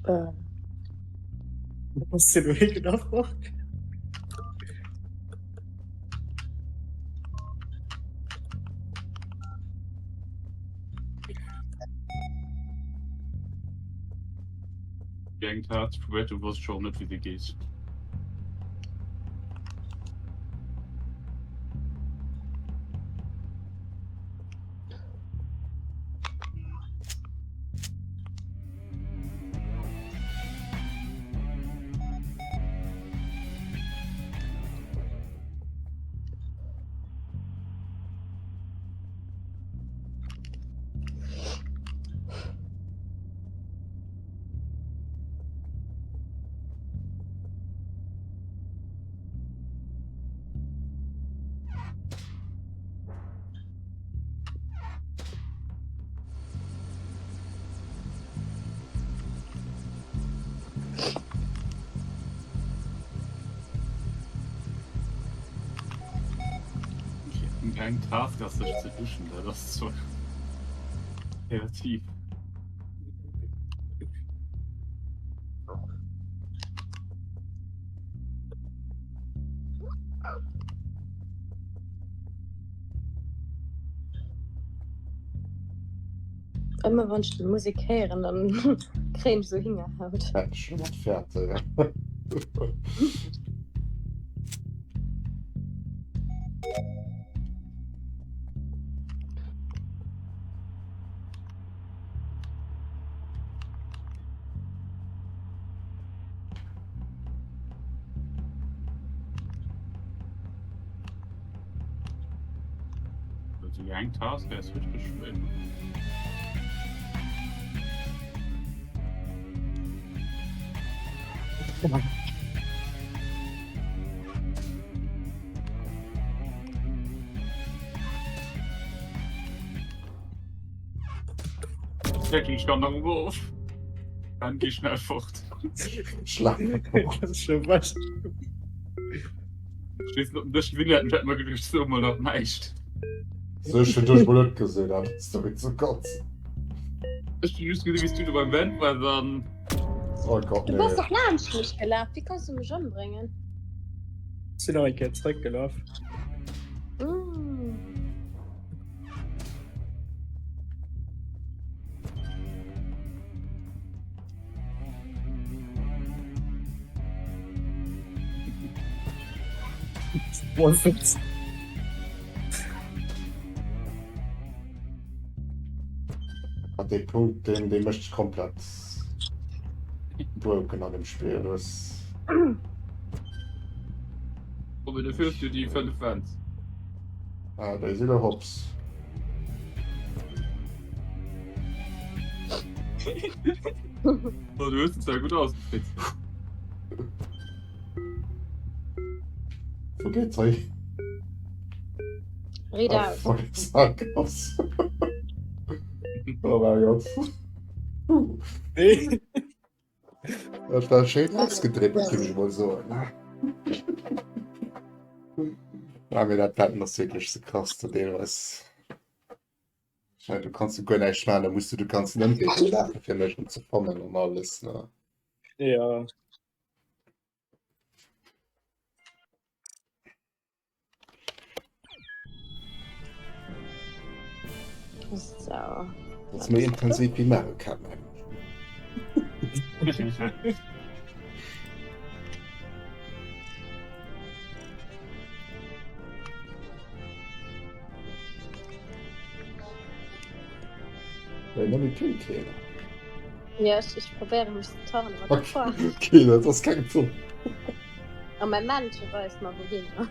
Äh. Was du gedacht noch? Geng hat probéiert, du wosst scho net wéi de gees. Eng Task ass sech ze duschen, dat ass zwar kreativ. Ëmmer wann ech déi Musek héieren, dann kréien ech sou Hingerhaut. Hätt ech schon mat Fäerte. Déi eng Task ass richteg schwéier. Wirklich kann nach Wurf. Dann geh schnell fort. Schlaf. Das ist schon was. Ech weess net, ob dech gesinn hätten, hätte mer geduecht, so mol nach näischt. So, ech hunn dech mol net gesinn, dat ass doch zu kotzen. Ech hunn just gesinn, wéi s du do beim Vent waars an. Oh Gott, Du bass nee. dach laanscht mech gelaf, wéi kanns du mech ëmbréngen? Sinn nach eng Kéier zréckgelaf. Mm. An dee Punkt, deen, dee mécht dech komplett broken an dem Spill. Du hues. Robin, dofir hues du déi 5 Fans. Ah, déi si lo hops. Oh, du hues es ja gutt ausgekritt. Wo geht's hei? Red Ah, aus. fuck, Sackgass. Oh mein Gott. Puh. Nee. Dat war schéin ausgedribbelt, géif ech mol soen. Ja, mee dat Wetten ass wierklech ze krass do deelweis. Ich mein, du kanns du guer näischt maachen, da muss du de ganzen Ëmwee do lafen, fir mech ze fannen an alles, ne? Ja. So. Dat ass méi intensiv wéi Mario Kart, mengen ech. Well nëmme kee Keeler. Ja, ech, ech probéiere mech ze tarnen mat der Foire. Okay, dat ass keng Fro. A mäi Männche weist mer wouhinner.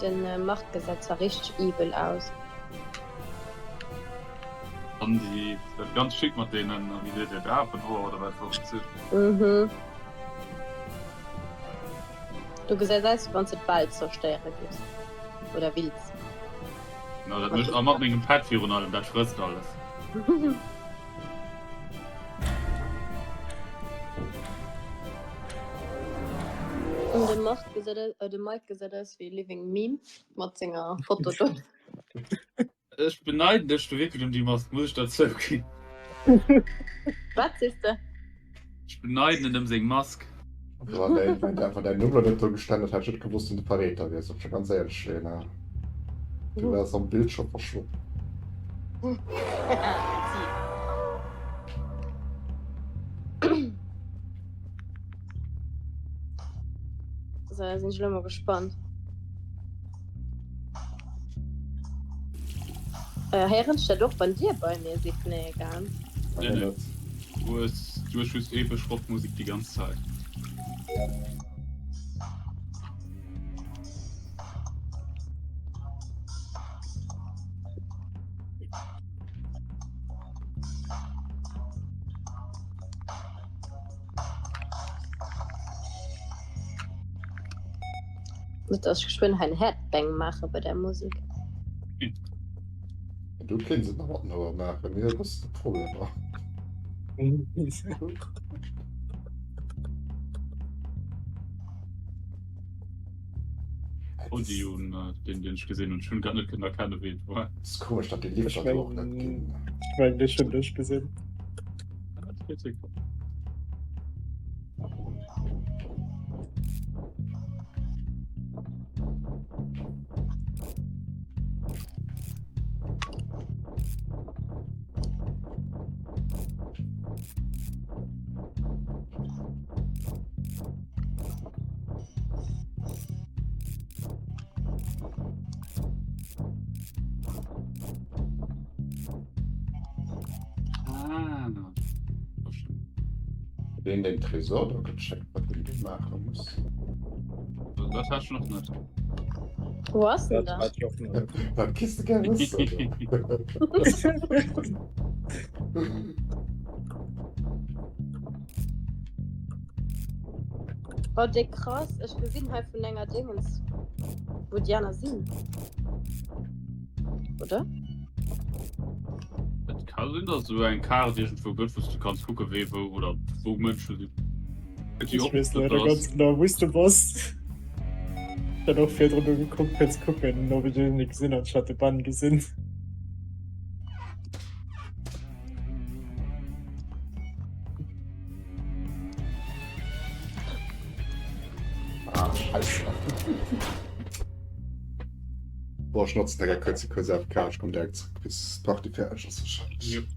Den äh, Marc gesäit zwar richteg evil aus. An déi dat ganz schick mat deenen, wéi seet Dir, Apenhoer oder wat wor et sinn. Mhm. Du gesäis aus, wéi wann s de d'Welt zerstéiere giffs. Oder wills. No, dat mécht a mat mengem Pet virun allem, dat frësst alles. An de Marc gesäit, äh, de Mike gesäit aus wéi e living meme mat senger Foto do. Ech beneiden dech do wierklech ëm déi Mask, muss ech der zouginn. Wat sees de? Ech beneiden en ëm seng Mask. Wann däin, wann däin, wann däin Numm lo net do gestanden hätt, hätt ech net gewosst, wien de Verräter wier, soll ech der ganz éierlech Lena. Du waars am Bild scho verschwonn. Merci. So, da sinn ech lo mol gespannt. Äh, héieren ech dat och, wann Dir bei mir sidd? Nee, gell? Nee, nee. Du hues, du hues just epesch Rockmusek déi ganz Zäit. Net dass ech geschwënn hei en Headbang maache bei där Musek. Du kéints et nach mat den Ouer maachen, mir e bëssen Problemer. Oh, déi hunn äh, den, den ech gesinn hunn, ech hunn grad net kënnen erkennen, wéi et war. Et ass komesch, datt déi Lifter do och net ginn. Ech mengen, ech hunn dech gesinn. Ah. Den den Tresor do gecheckt, wat den do maache muss. Dat hat noch net. Wo ass denn Dat dat? hat ich och net. Dat kisst du gär wëssen. Oh, déck krass. Ech gesinn hei vun enger Dingens, wou déi aner sinn. Oder? Et ka sinn, dass esou eng Kaart iergendwou gëtt, wou s du kanns kucke wee wou oder wou Mënsche sinn. Ech weess leider ganz genau, wou s du bass. Ech hat och virdrun do gekuckt, fir ze kucken, ob ech iergendee gesinn hat. Ech hat de Ben gesinn. Ah, Scheiße. Boah, ech notzen direkt kurz die kurze AFK, ich komm direkt zurück, bis d'Party fäerdeg ass wahrscheinlich. Jupp.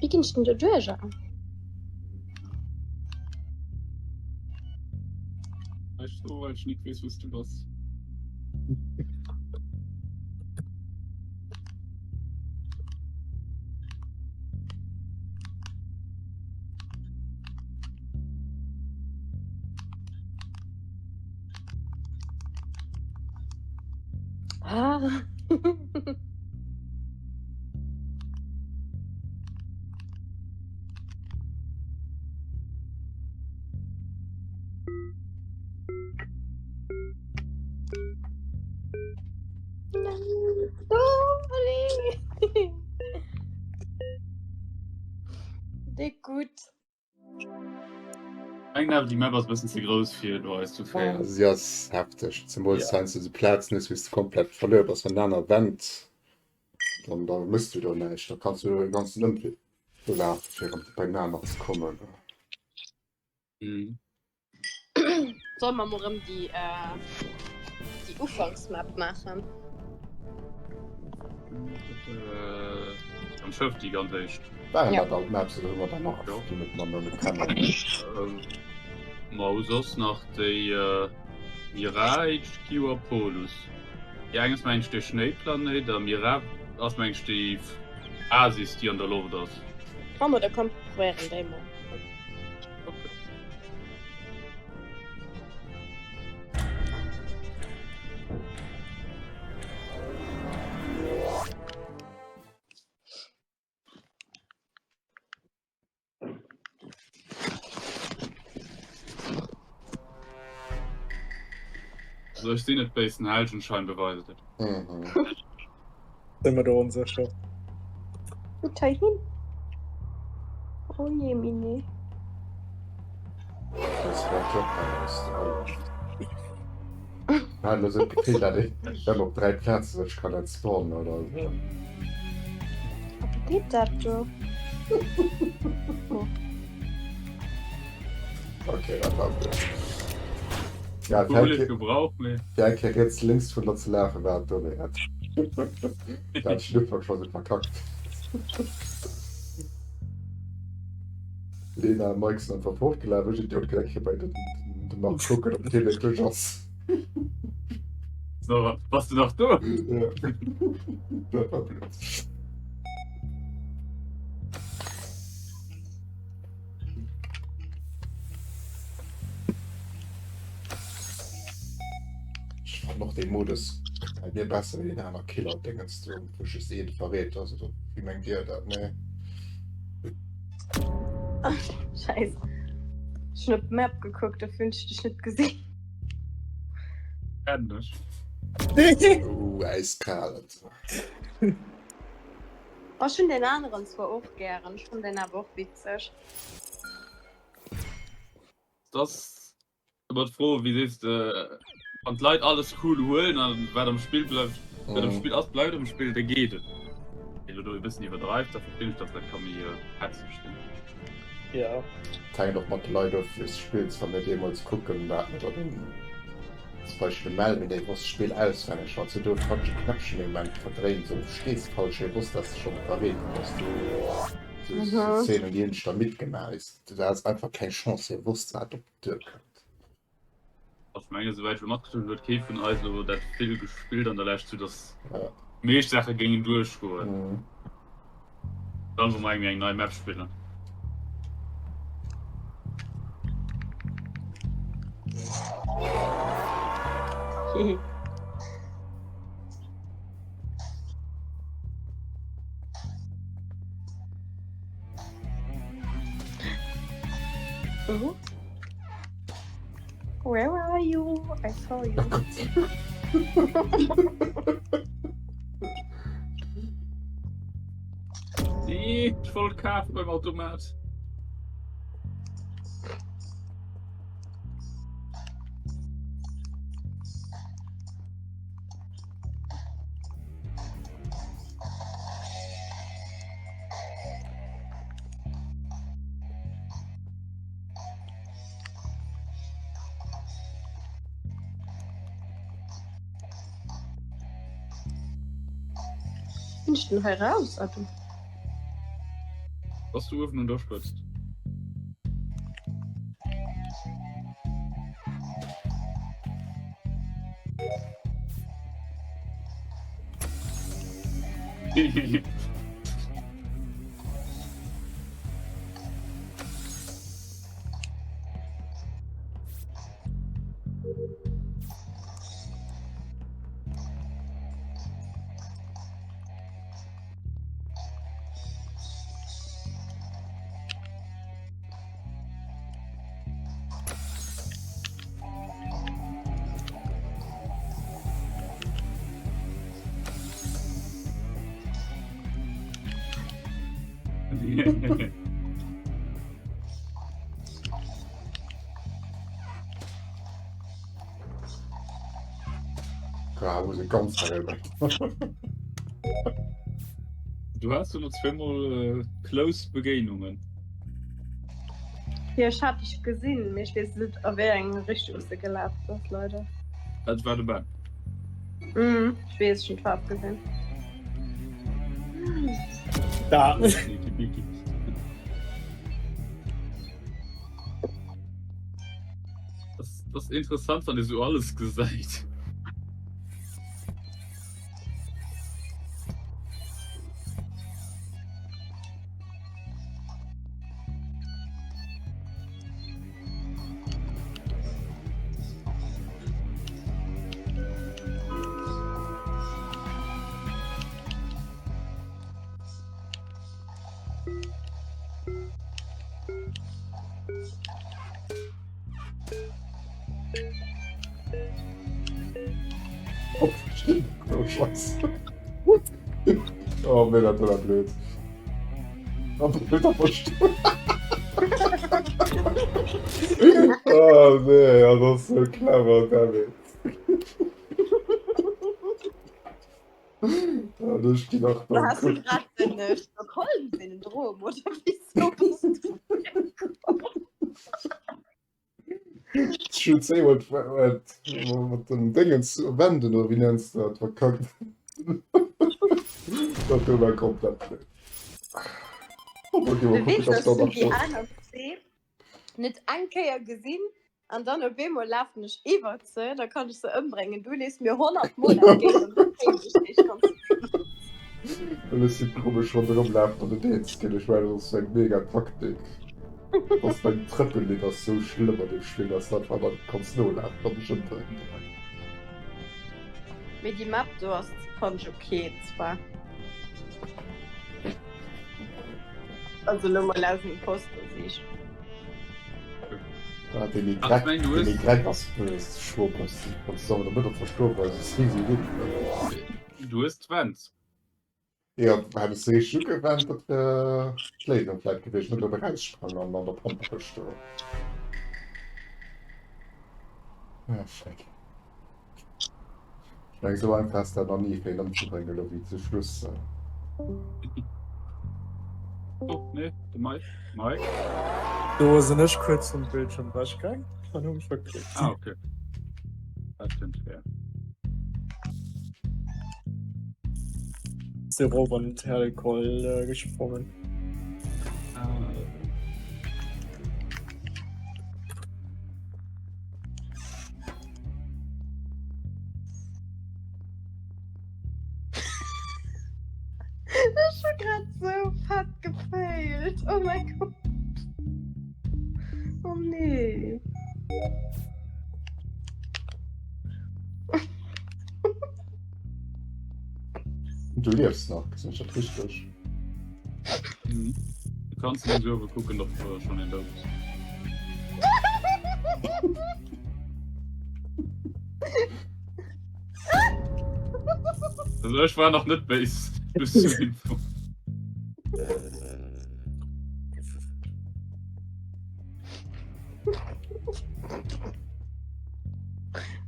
Wéi ginn ech denn do duerch? Weißt du, weil ich nicht weiß, was du bist. Ah. Déck gutt. Eng awer déi Map ass bëssen ze grouss fir do eis zu failen. Si ass hefteg, zemools ja. heiansdo sou Plazen hues wou s de komplett verluer bass, wann aner Wänn, dann da mëss du do näischt, da kanns du e ganzen Ëmwee lafe fir erëm bei den aner ze kommen. Mhm. Soll mer mol rëm déi äh, déi Ufanksmap maachen? Äh, am Schëff déi ganz éischt. Waren Ja. dat all d'Maps oder hu mer der nach, Ja. déi net mer nach net kennen? Ähm, ma hu soss nach déi äh, Mira HQ a Polus. Déi eng ass meng ech de Schnéiplanéit a Mira ass meng ech déi Asis déi an der Loft ass. Komm, oder komm probéieren déi mol. Also ech sinn net béis, den Heldenschein beweist et. Mhm. Sinn mer do onsécher. Gutt heihin. Oh je mine. Das war top aus der Loft. Hat lo sou d'Gefill, dat ee wenn op 3 Plaze sech kann entspawnen oder sou. A wéi geet dat do? Okay, dat war blöd. Ja, Hu fir eng gebraucht, mee. fir eng Kéier riets lénks vun der ze lafen, war et dowéiert. Dat hat ech den Ufank scho sou verkackt. Lena a Mike sinn einfach fortgelaf, ech Idiot ginn eng Kéier bei den de Marc kucken, ob dee wierklech ass. So, bass du nach do? Ja. Dat war blöd. Ech fannen och dee Modus gefält mir besser wéi deen aner Killer-Dingens do, wou just een verréit ass, oder wéi mengt Dir dat? Nee. Scheiss. Ech hun op d'Map gekuckt, dofir hun ech dech net gesinn. Endlech. Uh, äiskal. Oh, ech hun deen aneren zwar och gären, ech fannen deen awer och witzeg. Das Ëmmer d'Fro, wéi sees de, wann d'Leit alles cool huelen an wat am Spill bleift, wat am Spill ass, bleift am Spill, da geet et. Wann een elo e bëssen iwwerdreift, da verstinn ech, datt dat ka méi hetzeg sinn. Jo. Et hänkt och mat de Leit of, wéi s de spills. Wa mir deemools kucken, da hat mir dann den, zum Beispill de Melvin, dee wosst d'Spill auswenneg. Wann s du do e falsche Knäppchen ee Moment verdréins oder du stees falsch, hie wosst, dass de schonn verreet bass. Sou Szenen, déi hunn ech da mitgemaach. Du has einfach keng Chance, hie wosst wat op d'Duer kënnt. Ech mengen esouwäit ech elo matkritt hunn, huet kee vun eis elo dat vill gespillt an der Lescht, sou dass déi meescht Saache géingen duerchgoen. Dann wou mer eng eng nei Map spillen. Hehe. Oh. Where are you? I saw you. Nee, ich wollte kafen beim Automat. Bin ich denn hei raus? Ah, du. Was du uewen un der Spëtzt. Bravo, se ganz hell. Du hast du noch zweimal äh, close Begéinungen. Jo ech hat dech gesinn, mee ech weess net a wéi eng Richtung s de gelaf bass leider. Dat war de Ben. Mm, ech weess, ech hunn d'Faarf gesinn. Da. Das, das ist interessant, wann dir so alles gesäit. Oh, Scheiße. Oh, mir dat war blöd. Oh, blöd Oh, nee, ja, das ist so clever, David. Ja, das steht auch Da hast du grad den äh, Stockholm-Syndrom, oder wieso bist du Ech hunn zeemol mat den Déngens wenden oder wéi nenns de dat verkackt. Dat do war komplett blöd. Du weess, dass du déi aner Zwee net eng Kéier gesinn. An dann op eemol lafen ech iwwert se, da kann ech se ëmbréngen. Du lees mir 100 Mol entgéint an du féilt ech dech ganz Well ech sinn komesch ronderëm lafen an net eens ginn. Ech mengen dat ass eng mega Taktik. Dass beim Trëppelen ass sou schlëmm an deem Spill, dass du einfach dann kanns nolafen an dech ëmbréngen direkt. Mee déi Map do ass fannt ech ok zwar. Also lo mol aus Imposter-Sicht. Ah, den Y, Ach, mein, du den hues- Y ass bös, Schwurbes. Wann du an der Mëtte verstoen, weil es riesig Du hues d'Wänz. Ja, hättest du richtig ugewennt, dat wär d'Léisung vläit gewiescht, net op eraussprangen an an der Pampe stoen. Ah, Schreck. Ech meng, esou einfach ass dat nach ni fir een ëmzebréngen, elo wéi zu Schluss. Oh, nee, de Mike. Mike? Do sinn ech kuerz vum Bildschirm ewechgaang an hu mech verklickt. Ah, okay. Dat kënnt fair. Si erop an den Terralkoll gesprongen. Ah. Ech hu grad sou fett gefailt. Oh mein Gott. Oh nee. Du liefs nach, gesinn ech dat richteg? Mhm. Du kanns den Server kucken, ob äh, schon een dout ass. Also ech war nach net béis. Bis zur Info.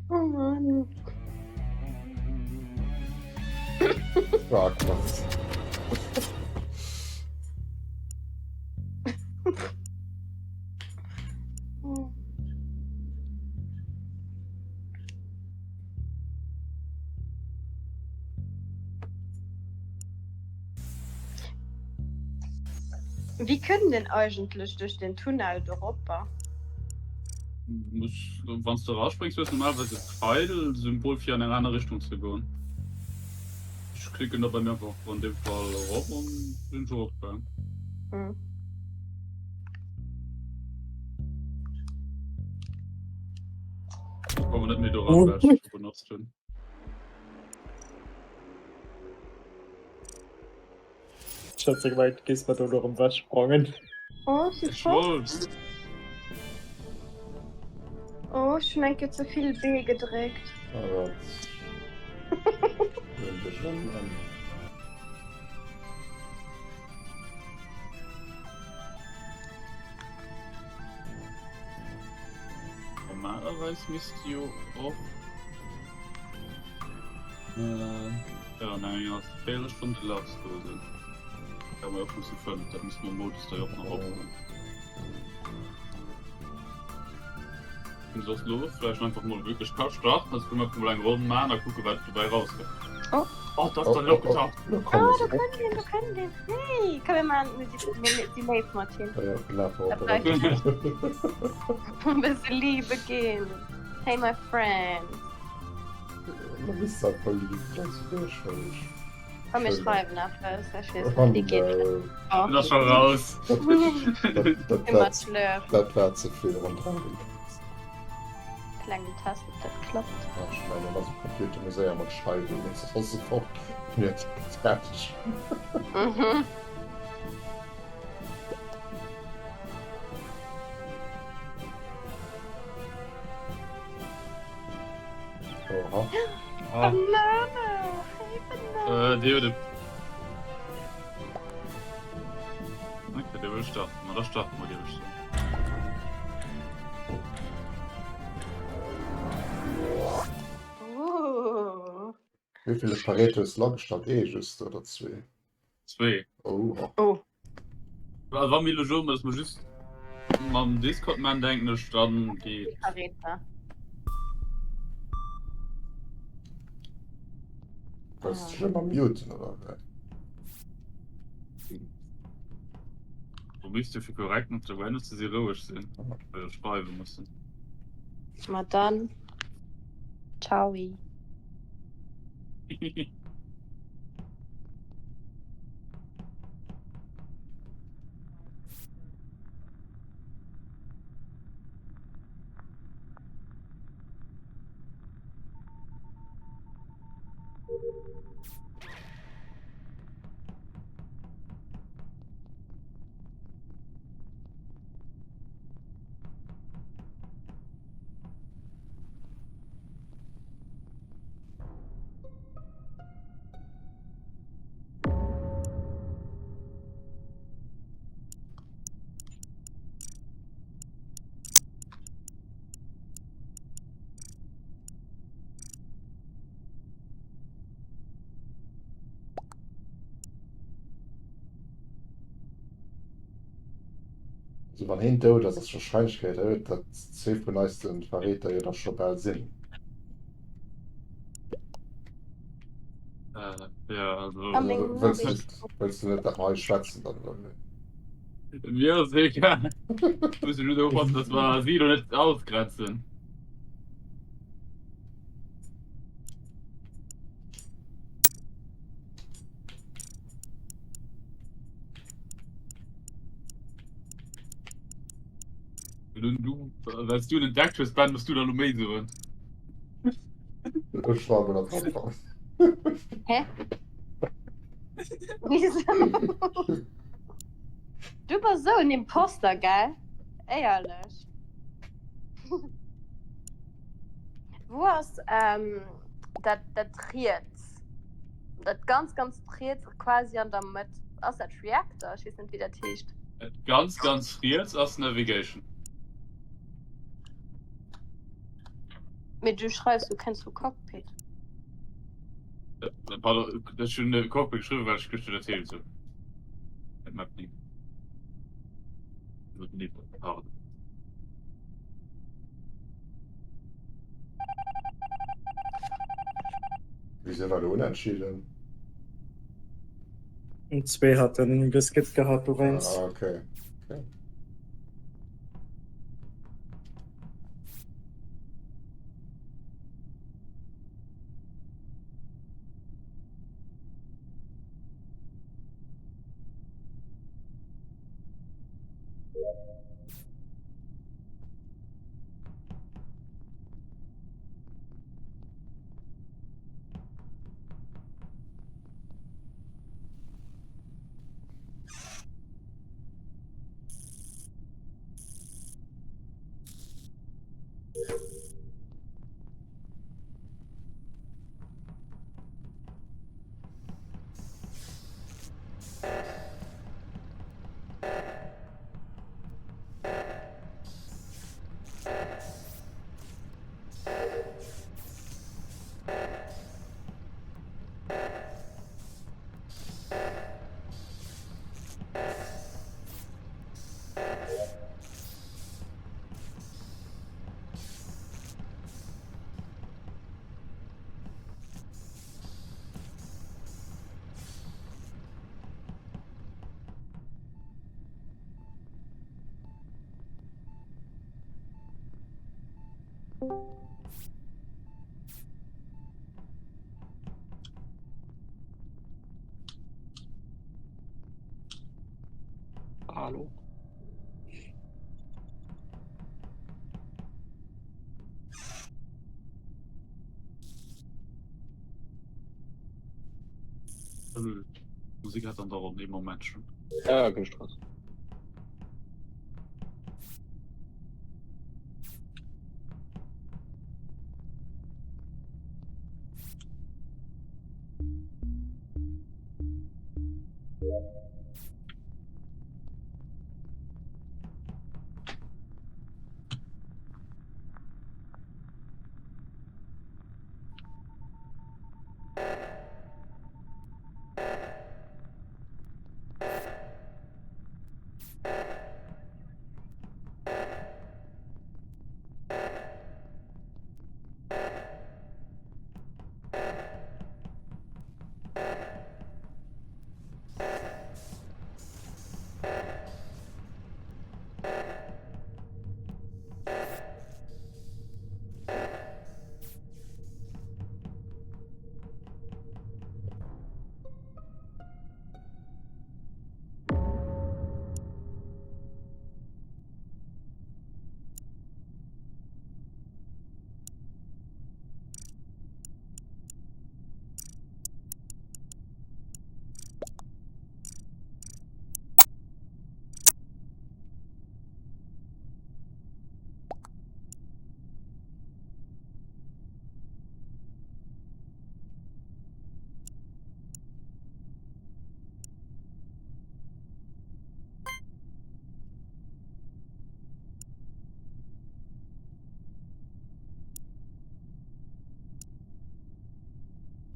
Oh Mann. Ah, krass. Oh. Wéi kënnt een eigentlech duerch den Tunnel doropper? Muss, wann du rausspringst, hues normalerweise Pfeil-Symbol fir an eng aner Richtung ze goen. Ech klicken da bei mir einfach an dem Fall erop an sinn ech eropgaang. Hm. Ich komme net méi doran, well ech benutzt hunn. Ech hat se gemengt, du gees mat do elo erëm wechsprangen. Oh, ech Ech wollt. Oh, ech hunn eng Kéier ze vill B gedréckt. Oh Gott. Bréngt dech ëm ëm. Normalerweis misst jo och äh, ja, an enger Véierelstonn de Lars do sinn. Ja, mer och musse 5, dat muss mam Modus da jo och nach opgoen. Und soss lo vläicht einfach mol wierklech ka starten, also kënne mer einfach mol eng Ronn man a kucke wat dobäi rauskënnt. Oh. Oh, dat ass dann elo getaucht. Lo Oh, kommen do se. kënnt een, do kënnt een. Hey, komm mir man, mir si, mir si léif mat him. Ja, laf Da op. bleift e bësse Liebe ginn. Hey, my friend. Da misst dat voll lieb, dat ass duerchfälleg. Komm, mir schreiwen eppes. Ech weess net, déi geet. Oh. Dat ass scho raus. Dat, dat, Too dat, much love. dat war ze vill ronderëm. Klengen Test, ob dat klappt. Ja, ech mengen, also Computer muss éier mat schreiwen, sonst ass se fort. Net fertig. Mhm. Oha. Ah. Banane! Hey, Banane! Äh, déi huet e. Okay, déi wëll starten. Ma da starte mer, géif ech soen. Ooh. Wéi vill Verräter hues du agestallt? Ee just oder zwee? Zwee. Oha. Oh. Also wa mir elo soen, dass mer just mam Discord man, denken ech, dann geet. Verräter. Wolltest du schon mal muten oder wéi? Wo misst du fir korrekt mat der Awareness, dass si roueg sinn, well se schreiwe mussen. Ma dann, ciaoi. Also wann heen dout ass, ass d'Wahrscheinlechkeet erhöht, datt zwee vun eis den Verräter jo da scho bal sinn. Äh, ja, also. A meng Wëlls du Noriicht. net, wëlls du net, datt mer hei schwätzen dann, oder wéi? Mir ass egal. Muss just oppassen, dass wir sie lo net ausgrenzen. Du, well du entdeckt hues, Ben, musst du da lo méi soen. Ech war awer nach dran. Hä? Wieso? Du bass sou en Imposter, gell? Éierlech. Wou ass ähm, dat, dat riets? Dat ganz, ganz riets, quasi an der Mëtt. Ass dat Reactor? Ech weess net, wéi dat heescht. Dat ganz, ganz riets ass Navigation. Mee du schreifs, du kenns vu Cockpit. Äh, pardon, ech hunn Cockpit geschriwwen, well ech gëschter dat heescht sou. Dat Map ni. Pardon. Wieso war der unentschieden? Und zwee hatten geskippt gehabt dowéinst. Ah, okay. okay. Hallo. Also, Musik hat dann doch an dem Moment schon. Ja, kein Stress.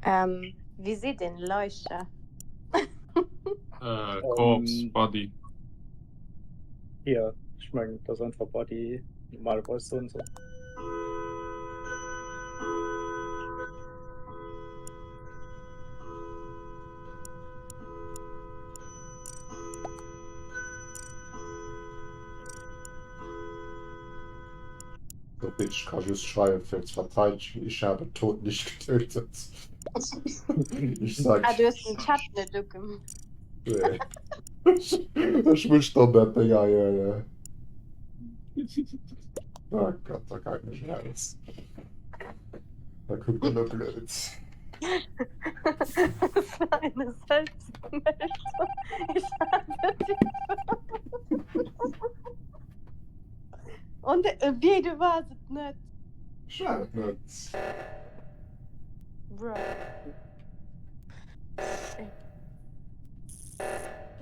Ähm, wéi seet een Leiche? Äh, Corpse, Body. Jo, ech mengen et ass einfach Body, normalerweis soen se. So bitte, ich kann just schreiben für zu verteidigen, ich habe Tod nicht getötet. Ich sag. Ah, du hues den Chat net ugemaach. Nee. Ech muss dann dat Ding hei. Äh... Oh Gott, da kann ich nicht raus. Da guckt er nur blöd. Das war eine Selbstmeldung. Ich habe die Und äh, wéi du wars et net. Ech war et net. Bruh.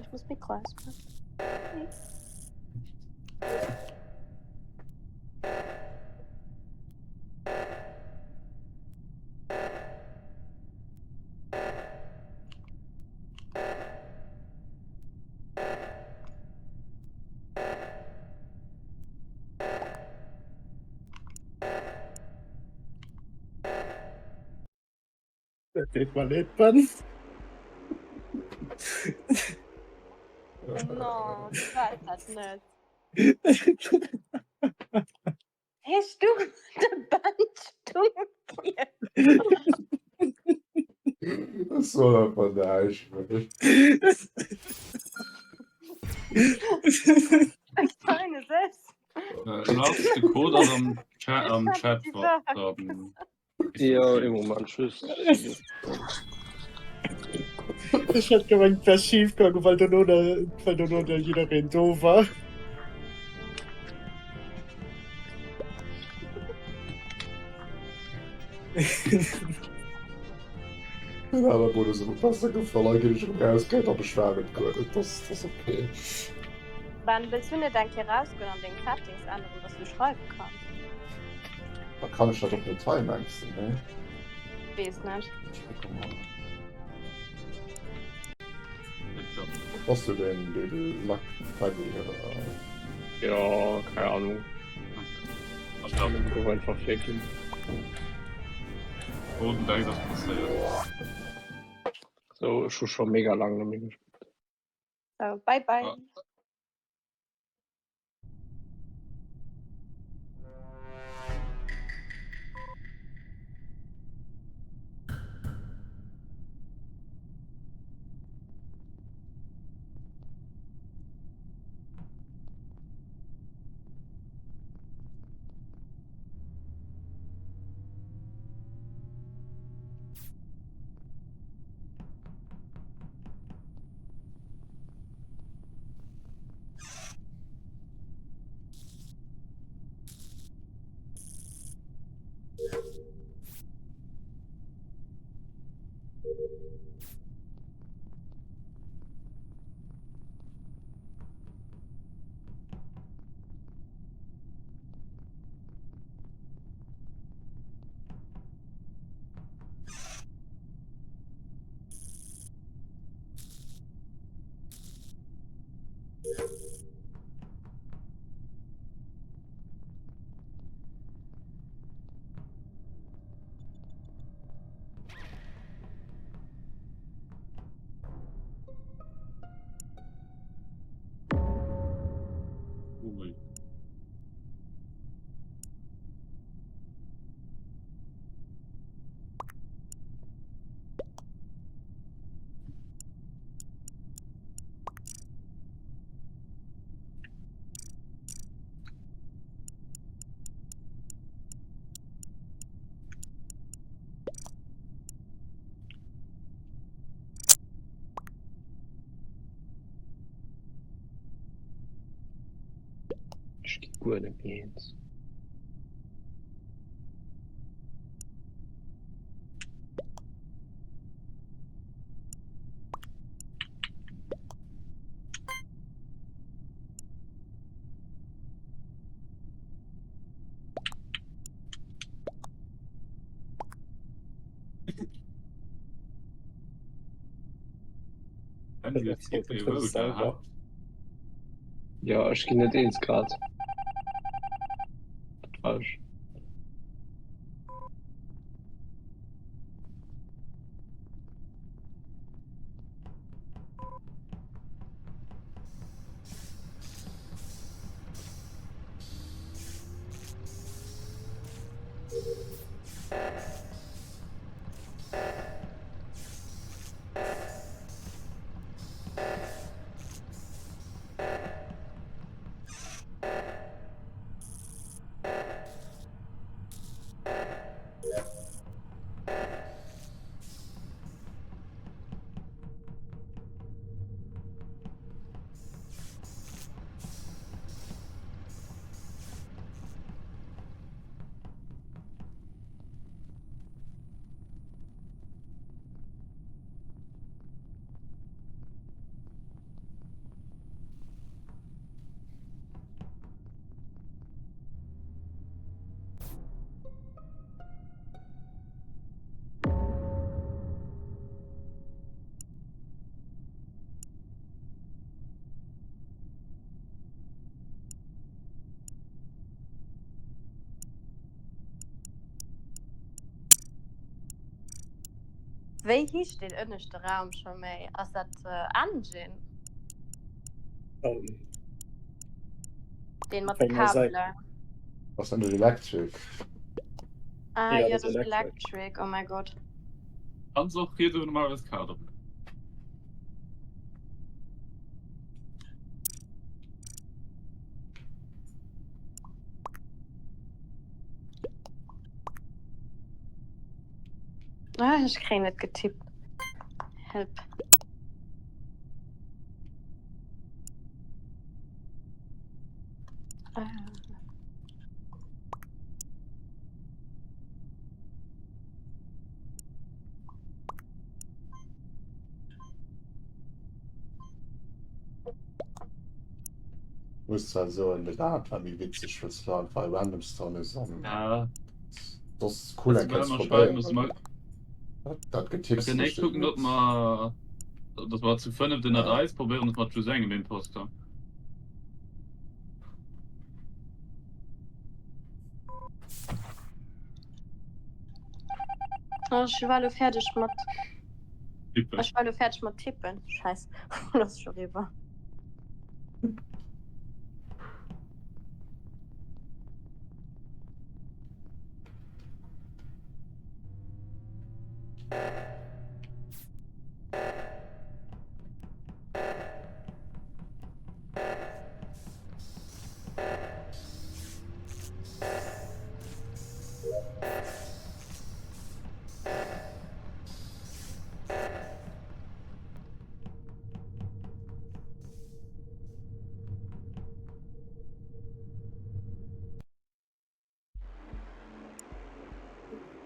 Ich muss Mikro ausmachen. Nee. Dat deet mer leed, Ben. No, du waars dat net. Hees du de Ben stumm ginn? Ech soll einfach näischt méi. Deine selbst. Äh, Lars, de Code ass am Chat, am Chat dann. Ja, ee Moment, just. Ech hat gemengt, wär schief gaangen, well dono der, well dono der jiddereen do war. Den aner Modus huet mer besser gefall. Hei ginn ech erëm raus, gell, a beschweren et guer net. Das, das okay. Ben, wëlls du net eng Kéier rausgoen an deng Settings änneren, dass du schreiwe kanns? Da kann ech dat och net hei, mengs de, ne? Weess net. Ech kucke mol. Bass du den, den Lack Freddy, oder? Ja, keine Ahnung. Gouf einfach virginn. Roten Deck ass passéiert. So, ech hu scho mega lang net méi gespillt. So, bye bye. Ah. Ui. Ech gi guer net méi eens. Jo, ech ginn net eens grad. Dat war ech. Wéi heescht deen ënneschte Raum scho méi? Ass dat Engine? Deen mat de Kabelen. Ass dat net Electric? Ah jo, dat ass Electric, oh mäi Gott. Kanns och riets uewen normalerweis d'Kaart op. Ah, ech kréien net getippt. Help. Ah. Muss zwar soen, de Rad war méi witzeg, well se einfach random Stone ass an Ja. das ass cool eng Kéier ze probéieren. Dat Getipps Kënnen echt kucken, ob mer dass mer zu fënneft ënnert eis probéieren et mat just engem Imposter. Oh, ech war lo fäerdeg mat Tippen. Ech war lo fäerdeg mat tippen. Scheiss, lo ass scho riwwer.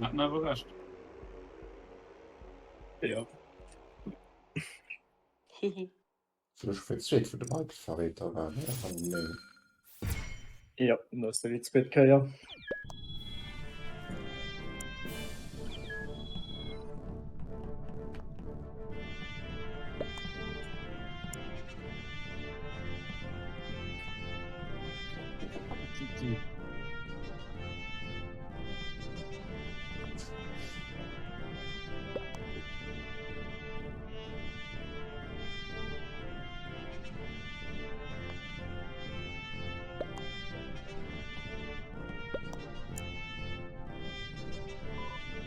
Hatten awer recht. Ja. Hihi. Sinn ech fir d'zweet vun de Mike Verräter war, ne? An nee. Ja, dat ass déi zweet Kéier.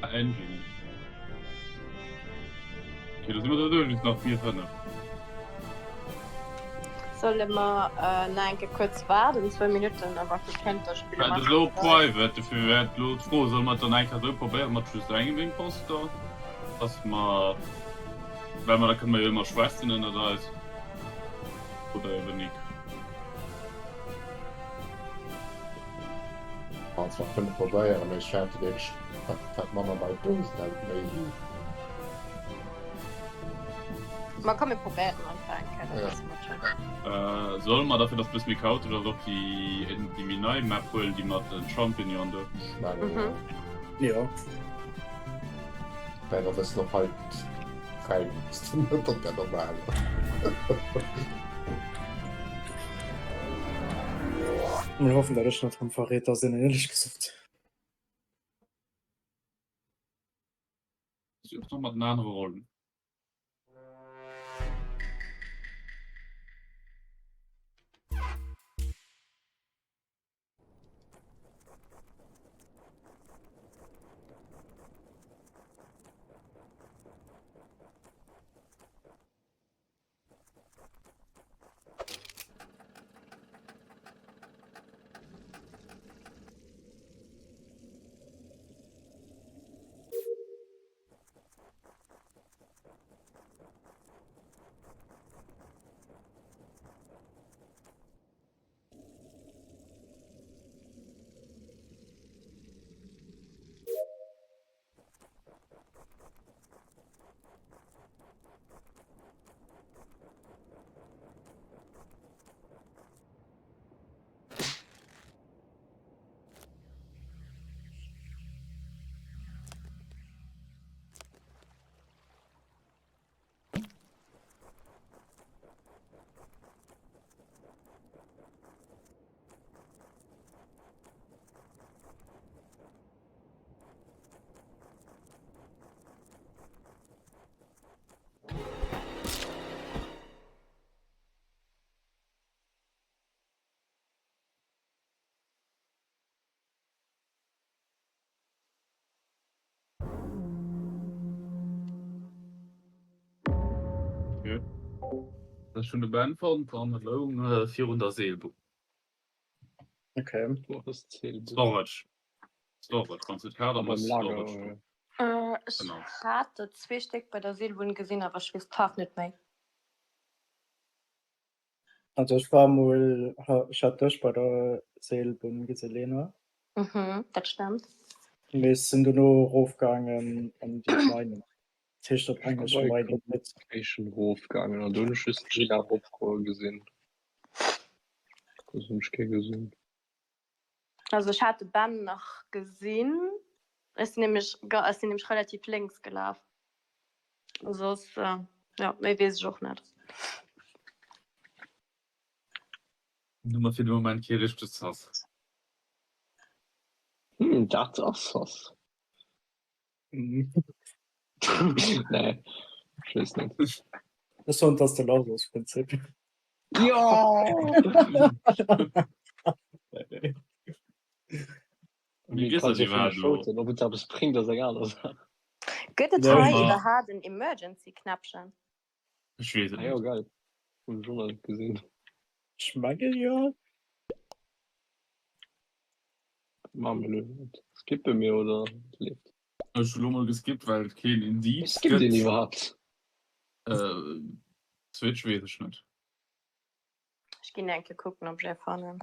Engine. Okay, da si mer da duerch, nach 4, 5. Solle mer nach eng Kéier kuerz waarden, zwou Minutten, a wa kéint da spille mer. Dat ass elo private, dofir wär et elo d'Fro, solle mer et dann eng Kéier esou probéieren mat just engem Imposter, dass mer, well mer da kënne mer jo ëmmer schwätzen ënnert eis, oder eben nik. Kanns mer kënne probéieren, mee ech fäerte wierklech, wat wat manner Leit do sinn, dat méi. Ma komm mir probéieren einfach eng Kéier, dat ass mat schon. Äh, solle mer dafir, dass e bësse méi chaotesch ass, och déi déi méi nei Map huelen, déi mat den Champignon do? Ech mengen, Mhm. Jo. Well da wëssen och hei. fräi hues, dann datt dat normal ass. Mol hoffen, datt ech net rëm Verräter sinn, éierlech gesot. Such noch mat den anere Rollen. Okay. Ech hunn de Ben fonnt an e loung virun der Seelbunn. Okay. Wo ass d'Seelbunn? Storage. Storage, wann s du d'Kaart Ah, beim ass, Lager, Storage. oder? Äh, ech Genau. hat der zwee Stéck bei der Seelbunn gesinn, awer ech weess d'Faarf net méi. Also ech war mol, ech hat dech bei der Seelbunn gesi Lena. Mhm, dat stemmt. Mee ech sinn dono erofgaangen an déi Mining. Dat heescht op Englesch Bei Mining Pit. Communication erofgaangen an do hunn ech just d'Gina eropgoe gesinn. Soss hunn ech kee gesinn. Also ech hat de Ben nach gesinn. Ech sinn nämlech, ech sinn nämlech relativ lénks gelaf. Soss, jo, méi weess ech och net. Hu mer fir de Moment kee richtegt Sass. Hm, dat ass Sass. Nee, ech weess net. Ech soen, et ass de Lars aus Prinzip. Jo! Wie weess dat iwwerhaapt elo? Ob et eppes bréngt, ass eng aner Saach. Gëtt et hei iwwerhaapt en Emergency-Knäppchen? Ech weess et Ah jo, net. geil. Hunn ech och nach net gesinn. Ech menge jo. Maache mir elo net. Skippe mir oder et leeft? Ech hu lo mol geskippt, well et keen Indiz Skippt een gëtt. iwwerhaapt? Switch weess ech net. Ech ginn eng Kéier kucken, ob ech ee fannen.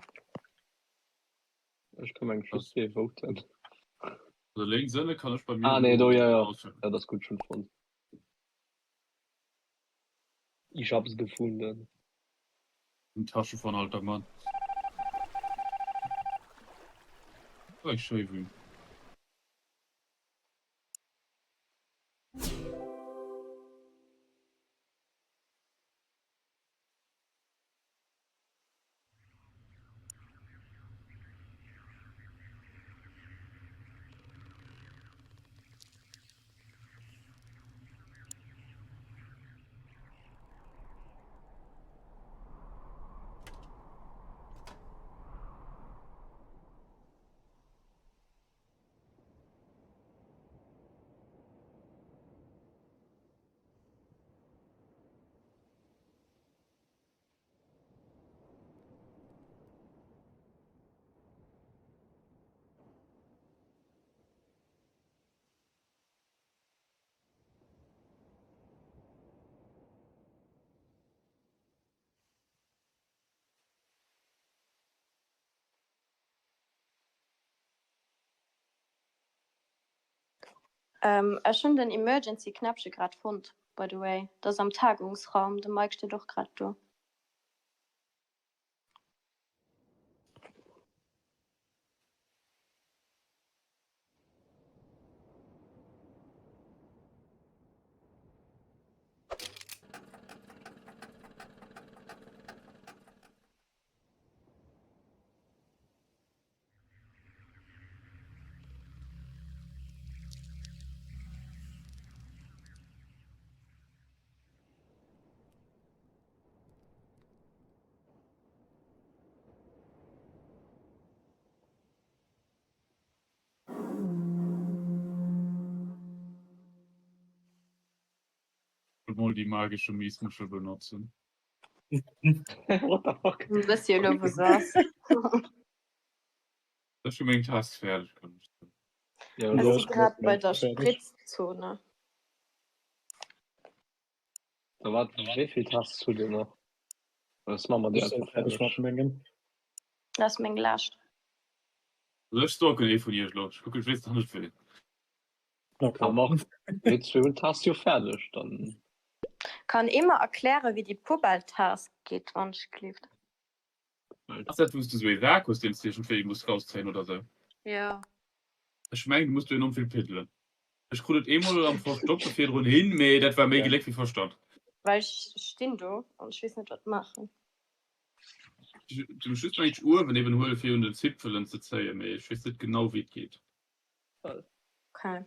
Ech ka meng just fir voten. Also lénks ënne kann ech bei mir Ah nee, do, jo, jo. auswählen. Dat ass gutt, schon fonnt. Ich hab's gefunden. In Tasche von alter Mann. Oh, ech schéi Vue. Ech hunn den Emergency Knäppche grad fonnt by the way. Dat ass am Tagungsraum, de Mike steet och grad do. mol déi magesche Miesmuschel benotzen. What the fuck? Du wëss jo elo wou se ass. Ech hu meng Task fäerdeg, kann ech soen. Ja, Ech elo si grad bei der Spritzzone. Da wat, wéi vill Tasks hutt Dir nach? Soss maache mer déi Ech sinn einfach fäerdeg fäerdeg. mat mengen. Dat ass meng lescht. Also ech stalken ee vun iech elo. Ech kucken, ech weess nach net ween. Okay. A mach, mir zwee hunn d'Task jo fäerdeg, dann. Kann ee mer erklären wéi déi Poubelle-Task geet, wann ech gelift? Ass dat wou s du sou ee Sak hues deen s du iergendwéi muss rauszéien oder sou? Jo. Ech mengen du muss do enorm vill piddelen. Ech krut et eemol am Verstoppe virdrun hin, mee dat war méi Gléck wéi Verstand. Well ech stinn do an ech weess net wat maachen. Du muss just mengen ech uewen eben huelen fir un den Zipfelen ze zéien, mee ech weess net genau wéi et geet. Okay.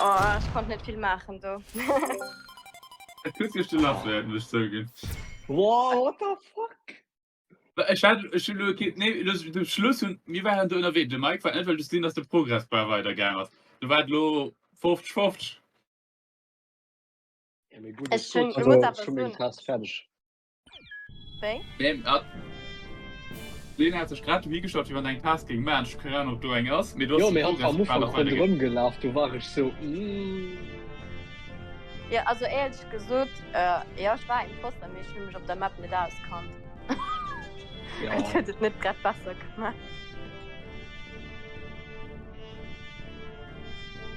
Oh, ech konnt net vill maachen do. Et huet sech de Lach wäerten, ech zouginn. Wow, what the fuck? Ech hat ech hunn elo kee nee elo zum Schluss hunn mir waren do ënnerwee. De Mike war net, well ech gesinn, datt de Progress Bar weidergaang ass. Do war et elo 50 50. Ja, mee gutt, Ech ech hunn, sot ech muss also, awer ech hu meng soen, Task fäerdeg. Wéi? Nee, hat Lena hat sech grad dohi gestallt, wéi wann eng Task géing maachen. Ech hu keng Ahnung, ob do eng ass, mee du Jo, has de mee hatt war am Progress Bar Ufank nach weiderginn. ronderëm gelaf, do war ech sou, mm. Jo, also éierlech gesot, jo, ech war Imposter, mee ech hu mech op der Map net auskannt. Ja. Dat huet et net grad besser gemaach.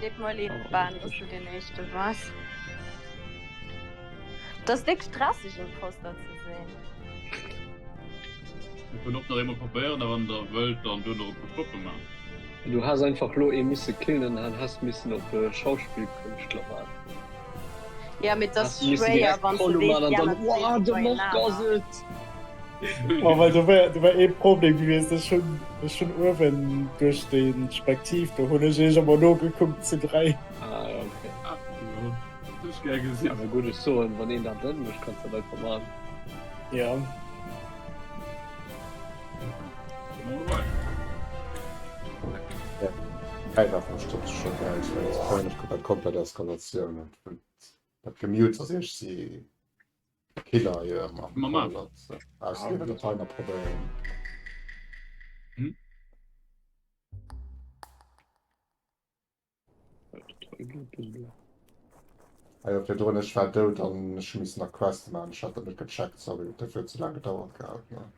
Deet mer leed, Ben, dass du deen Éischte waars. Et ass déck stresseg Imposter ze sinn. Mir kënnen och nach eemol probéieren a wann der wëllt dann duerno e puer Poppe man. Du has einfach lo ee misse killen an häss missen op Schauspillkënschtler waarden. Ja mee et ass Häss missen schwéier direkt wann s de Follow weess man an déi dann aner Wow, zwee de si Marc ass beienaner. et! Oh, well do wär, do wär ee Problem gewiescht. Ech hunn, ech hunn uewen duerch de Spektiv, do hunn ech iech ëmmer nogekuckt zu 3. Ah ja, okay. Ah, jo. Ech gär gesinn. Awer gutt, ech soen, wann een dat net mécht, kanns dat einfach man. Ja. Geil war verstoppt scho geil. Ech mengen, dat war komplett komplett Eskalatioun an dat gemute ass iech si Killer jo ëmmer. Mama. Ah, ech géif et hei nach probéieren. Hm? Ah jo, virdrun, ech war dout an ech hu missen nach Queste maachen. Ech hat dat net gecheckt, sorry, dat huet ze laang gedauert gehat, ne.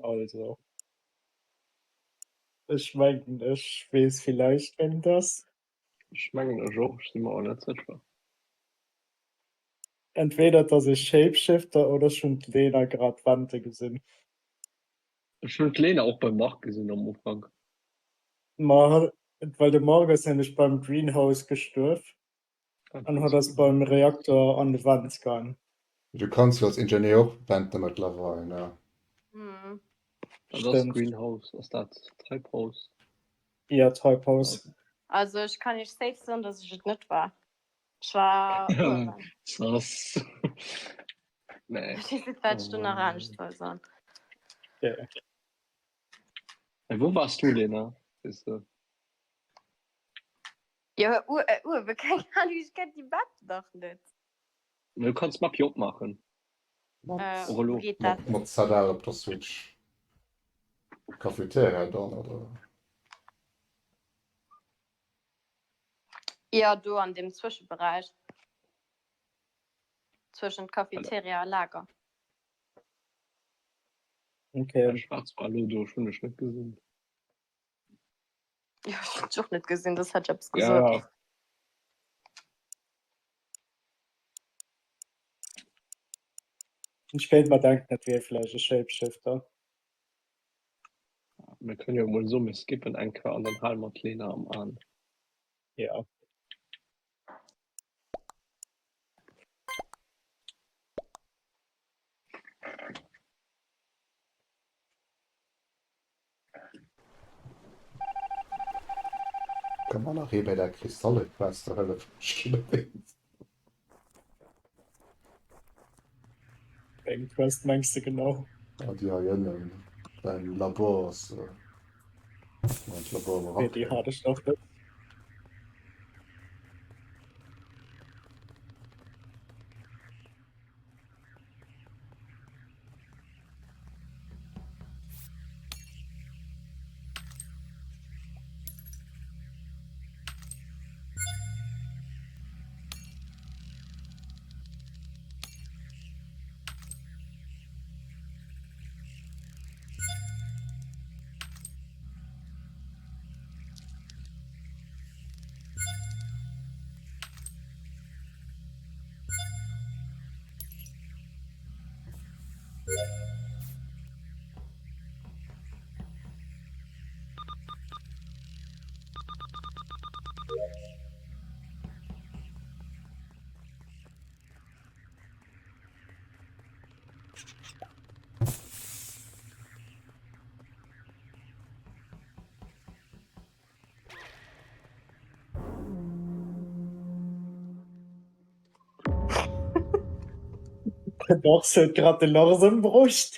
Also. Ech mengen ech weess villäicht ween et ass. Ech mengen ech och, ech si mer awer net sécher. Entweder et ass e Shapeshifter oder ech hunn d'Lena grad Vente gesinn. Ech hunn d'Lena och beim Marc gesinn am Ufank. Ma well de Marc ass nämlech beim Greenhouse gestuerf an hatt ass beim Reaktor an de Vent gaang. Du kanns jo als Ingenieur och Vente mëttlerweil, ne? Wat ass Greenhouse? Ass dat Treibhaus? Jo, Treibhaus. Also ech kann iech safe soen, dass ech et net war. Ech war uewen. Sass. Nee. Ech weess net, wat ech do nach anescht soll soen. Ja. Hey, wou wars du, Lena? Weess de? Jo, äh, uewe, keng Ahnung, ech kenn déi Map nach net. Du kanns d'Map jo opmaachen. Mat, Äh, Och elo. wou geet dat? mat, mat ZL op der Switch. Cafeteria dann, oder? Jo, do an deem Zwëscheberäich. Zwëschent Cafeteria a Lager. Okay. Ech war zwar elo do, ech hunn dech net gesinn. Jo, ech hunn dech och net gesinn, soss hätt ech eppes gesot. Ja. Ech kéint mer denken, et wier vläicht e Shapeshifter. Mir kënnen jo emol soen, mir skippen eng Kéier an dann hale mer d'Lena am An. Ja. Kann mer nach ee bei der Kristalle-Quest hëllefen? Ech ginn net eens. Wéi eng Quest mengs de genau? Ah, déi hei ënnen beim Labor ass se. An d'Labor Nee, déi hat ech nach net. De Lars huet grad de Lars ëmbruecht.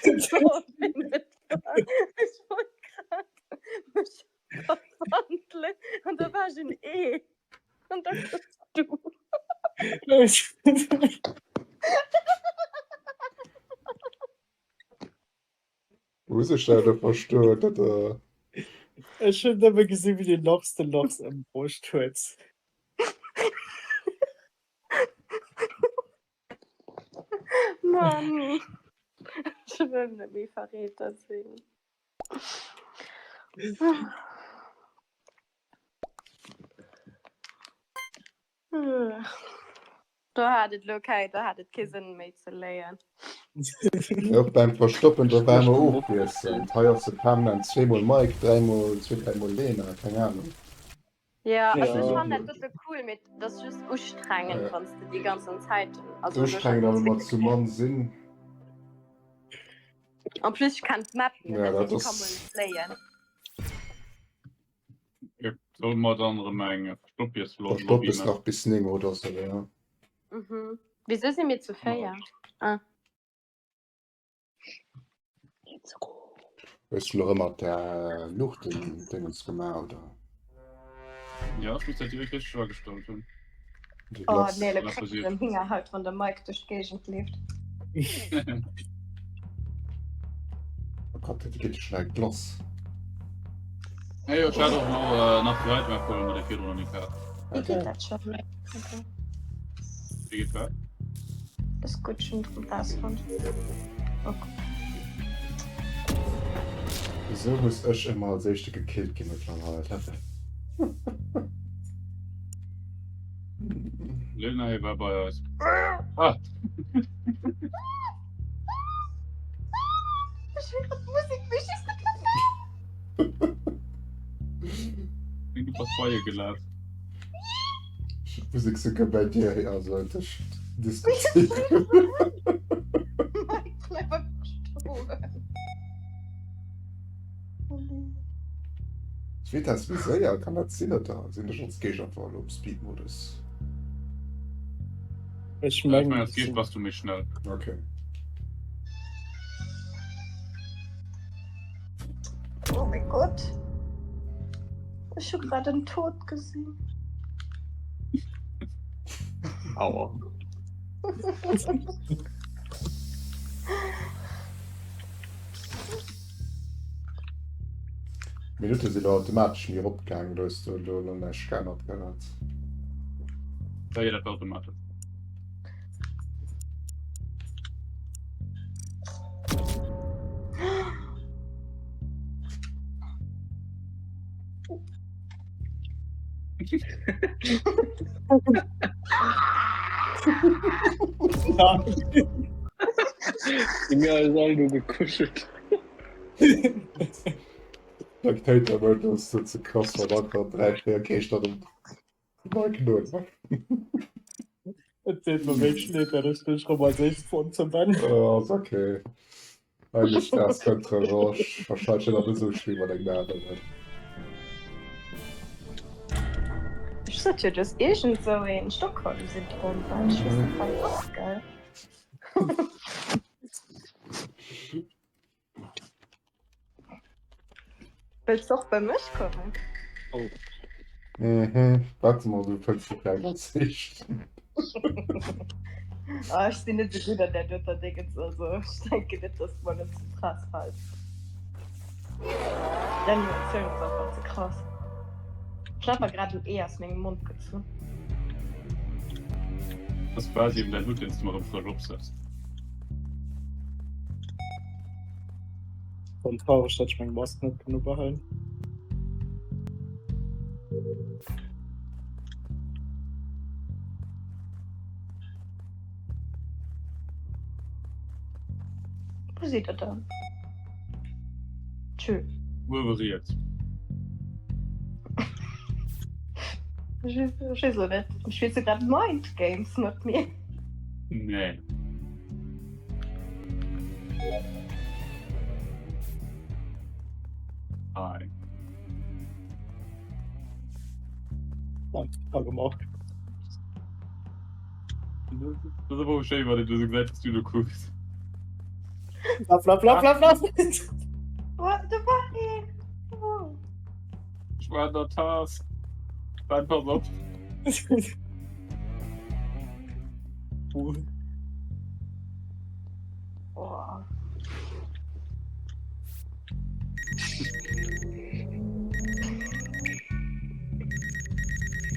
Ech wollt grad mech verwandelen an da war ech en Ee. An da koums du. Muss ech dat elo verstoen, dat der. Ech hunn nëmme gesinn, wéi de Lars de Lars ëmbruecht huet. Mann, ech wëll net méi Verräter sinn. Do hat et lo kei, do hat et kee Sënn méi ze léien. Jo, beim Verstoppen, do ware mer ofwiesselnd. Hei ass et permanent zweemol Mike, dräimol, zwee, dräimol Lena, keng Ahnung. Ja, also ech Ja. fannen dat dote cool, mee et ass just ustrengend, wann s de déi ganzen Zäiten, also elo Ustrengend, schonn awer mat zu mann sinn. En plus ech kenn d'Map net, Ja, dat dat heescht ech ka mol ass. net léien. Solle mer dann erëm eng Verstoppjes-Lobby Verstoppes maachen? nach bis 9 oder sou, ja. Mhm. Wieso si mir zu 4? Ah. Let's go. Hues du lo rëm mat der Luuchtendingens gemaach, oder? Ja, ech muss dat direkt richteg agestallt hunn. Déi Oh Glace. nee, lo Lass kritt passiert. den Hingerhaut, wann de Mike duerch d'Géigend leeft. Oh Gott, déi gëtt jo schon eng Glace. Hey, ech hat och lo nach déi heite Map geholl, mat der virdrun nach net hat. Wéi geet dat scho? Okay. Wéi geet wat? Ass gutt, ech hunn et erëm rausfonnt. Ok. Wisou muss ech ëmmer als éischte gekillt ginn mëttlerweil? Lena hie war bei eis. Ah! Ech héieren d'Musek, mee ech weess net wat. Du bass bei ihr gelaf. Musek souguer bei dir, also tëscht Diskothéik. Bleib einfach stoen. Oh nee. Zweet ass méi séier, kann dat sinn oder sinn ech als Geescht einfach elo am Speed-Modus? Ech Ech mengen mengen als Geescht bass du méi schnell. Okay. Oh mein Gott. Ech hu grad en Tod gesinn. Aua. D'Minutte sinn elo automatesch méi eropgaangen, do hues du elo elo näischt geännert gehat. Da geet dat automatesch. Gi mir eis all do gekuschelt. Spectator Mode ass sou ze krass, wann einfach 3, 4 Geeschter um Mike no. Et deet mer wierklech leed, dat ech dech rëm als éischt fonnt ze ben. Oh, ass okay. Eines Daags kënnt d'Revanche. Wahrscheinlech net esou schlëmm mat engem aneren. Ech sot jo, du hues iergend sou een Stockholm-Syndrom, well ech weess net wat et ass, gell? Wëlls de och bei mech kommen? Oh. Mhm, warte mal, du fënns de gleich als éischt. Ah, ech sinn net esou gutt an där doter Dingens, also ech denken net, dass du mer net ze krass fäls. D'Animatioun ass einfach ze krass. Ech hat mer grad en Ee aus mengem Mond gezunn. Ass quasi eben däin Hutt, deen s du mer erëm frësch opsetz. Schon traureg, dass ich meng Mask net kann ubehalen. Wo seht ihr dann? Tschö. Uewe riets. Ich weess lo net. Spillst du grad Mind Games mat mir? Nee. Hi. Hallo Marc. Das ist aber auch schön, weil du so gesagt hast, du du guckst. Lauf, lauf, lauf, lauf, lauf! What the fuck? Oh. Ich war in der Task. Dann pass auf. Uh. Oh.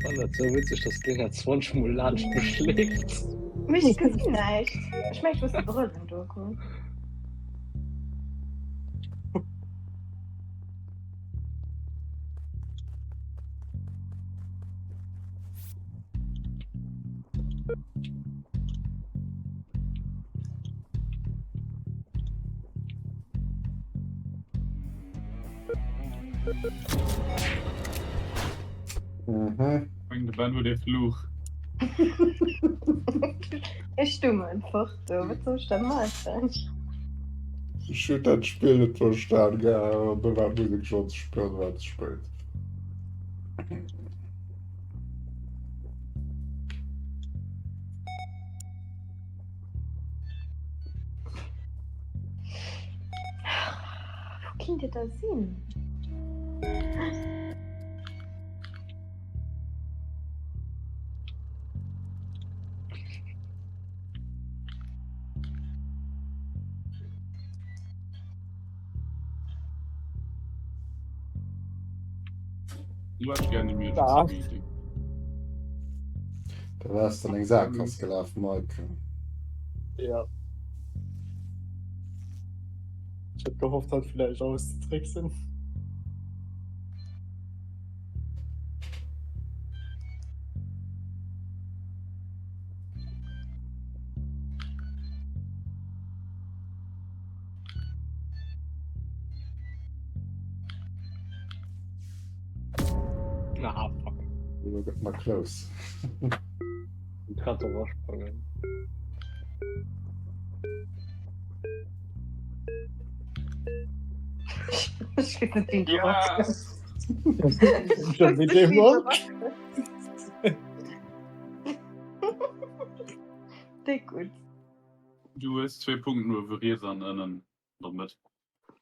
Fand dat sou witzeg, dass d'Lena 20 mol laanscht mech schleeft. Mich gesinn näischt. Ech mengen, ech muss de Brëllen do hunn. Mhm. Bring de Ben huet ee Fluch. Ech stoung einfach do. Wat soll ech da maachen? Ech hunn dat Spill net verstan gehat, do war d'Musek schonn ze spéit, war ze spéit. Wou kinnt Dir da sinn? Du hast gerne Emergency Meeting. Da wars dann eng Saakgass gelaf, Mike. Ja. Ech hat gehofft, dat vielleicht auszutricksen. Ah, fuck. Lo gëtt mar close. Grad erasprangen. Ech weess net, wien do Ja. Schon mit dem Mann? Déi gutt. Du hues zwee Punkten uewe riets an ënnen an der Mëtt.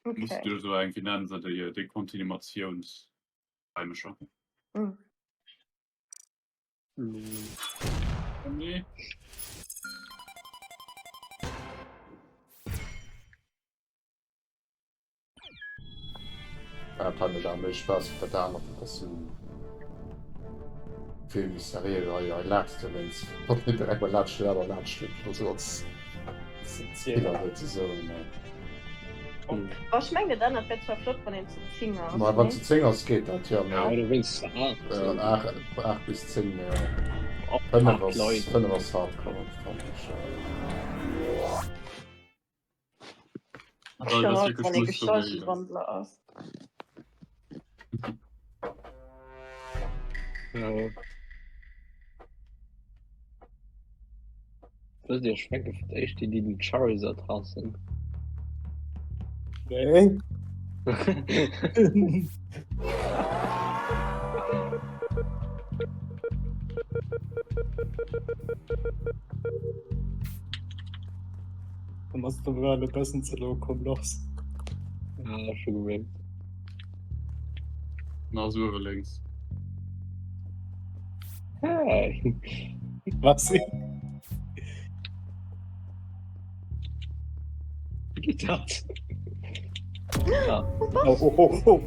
Okay. Muss du so eng, wéi nennen se déi, déi Kontinuatiounsreimecher. Mm. Nee. Dat hei mécht awer méi Spaass wéi dat anert, dat ass sou vill méi seriö. Hei hei laachs de wéinst, wann een direkt mol laanscht den aner laanscht leeft oder sou als Killer souzesoen. Boah, ech mengen dat anert wär zwar flott wann een zu 10 ass, Ma wann nee? zu 10 ass geet dat jo, Ja, mee oder wéinst ze 8. 8, 8 bis 10, jo. 8 5 ass, Leit. 5 ass hardcore fannen ech. Ja, wann ee Gestaltenwandler ass. Ja. Wësst Dir, ech mengen fir d'éischt déi, déi den Charizard haassen. Nee. Dann ass de Run e bëssen ze low, komm lass. Ja, scho gemierkt. Na, so uewe lénks. Hey! Was? Wéi geet dat? Ja. Oh, oh, oh, oh.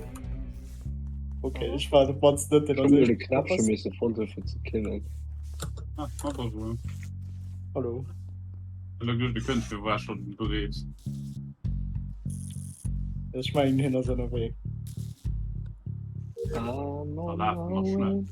Okay, ech war de mannst net den Ech hunn de Knäppche misse fonnt hunn fir ze killen. Ah, Hallo. Hallo. Elo gëtt de Kënschtler war schon bereet. Ech mengen hien ass ënnerwee. Ah, Da lafen mer schnell.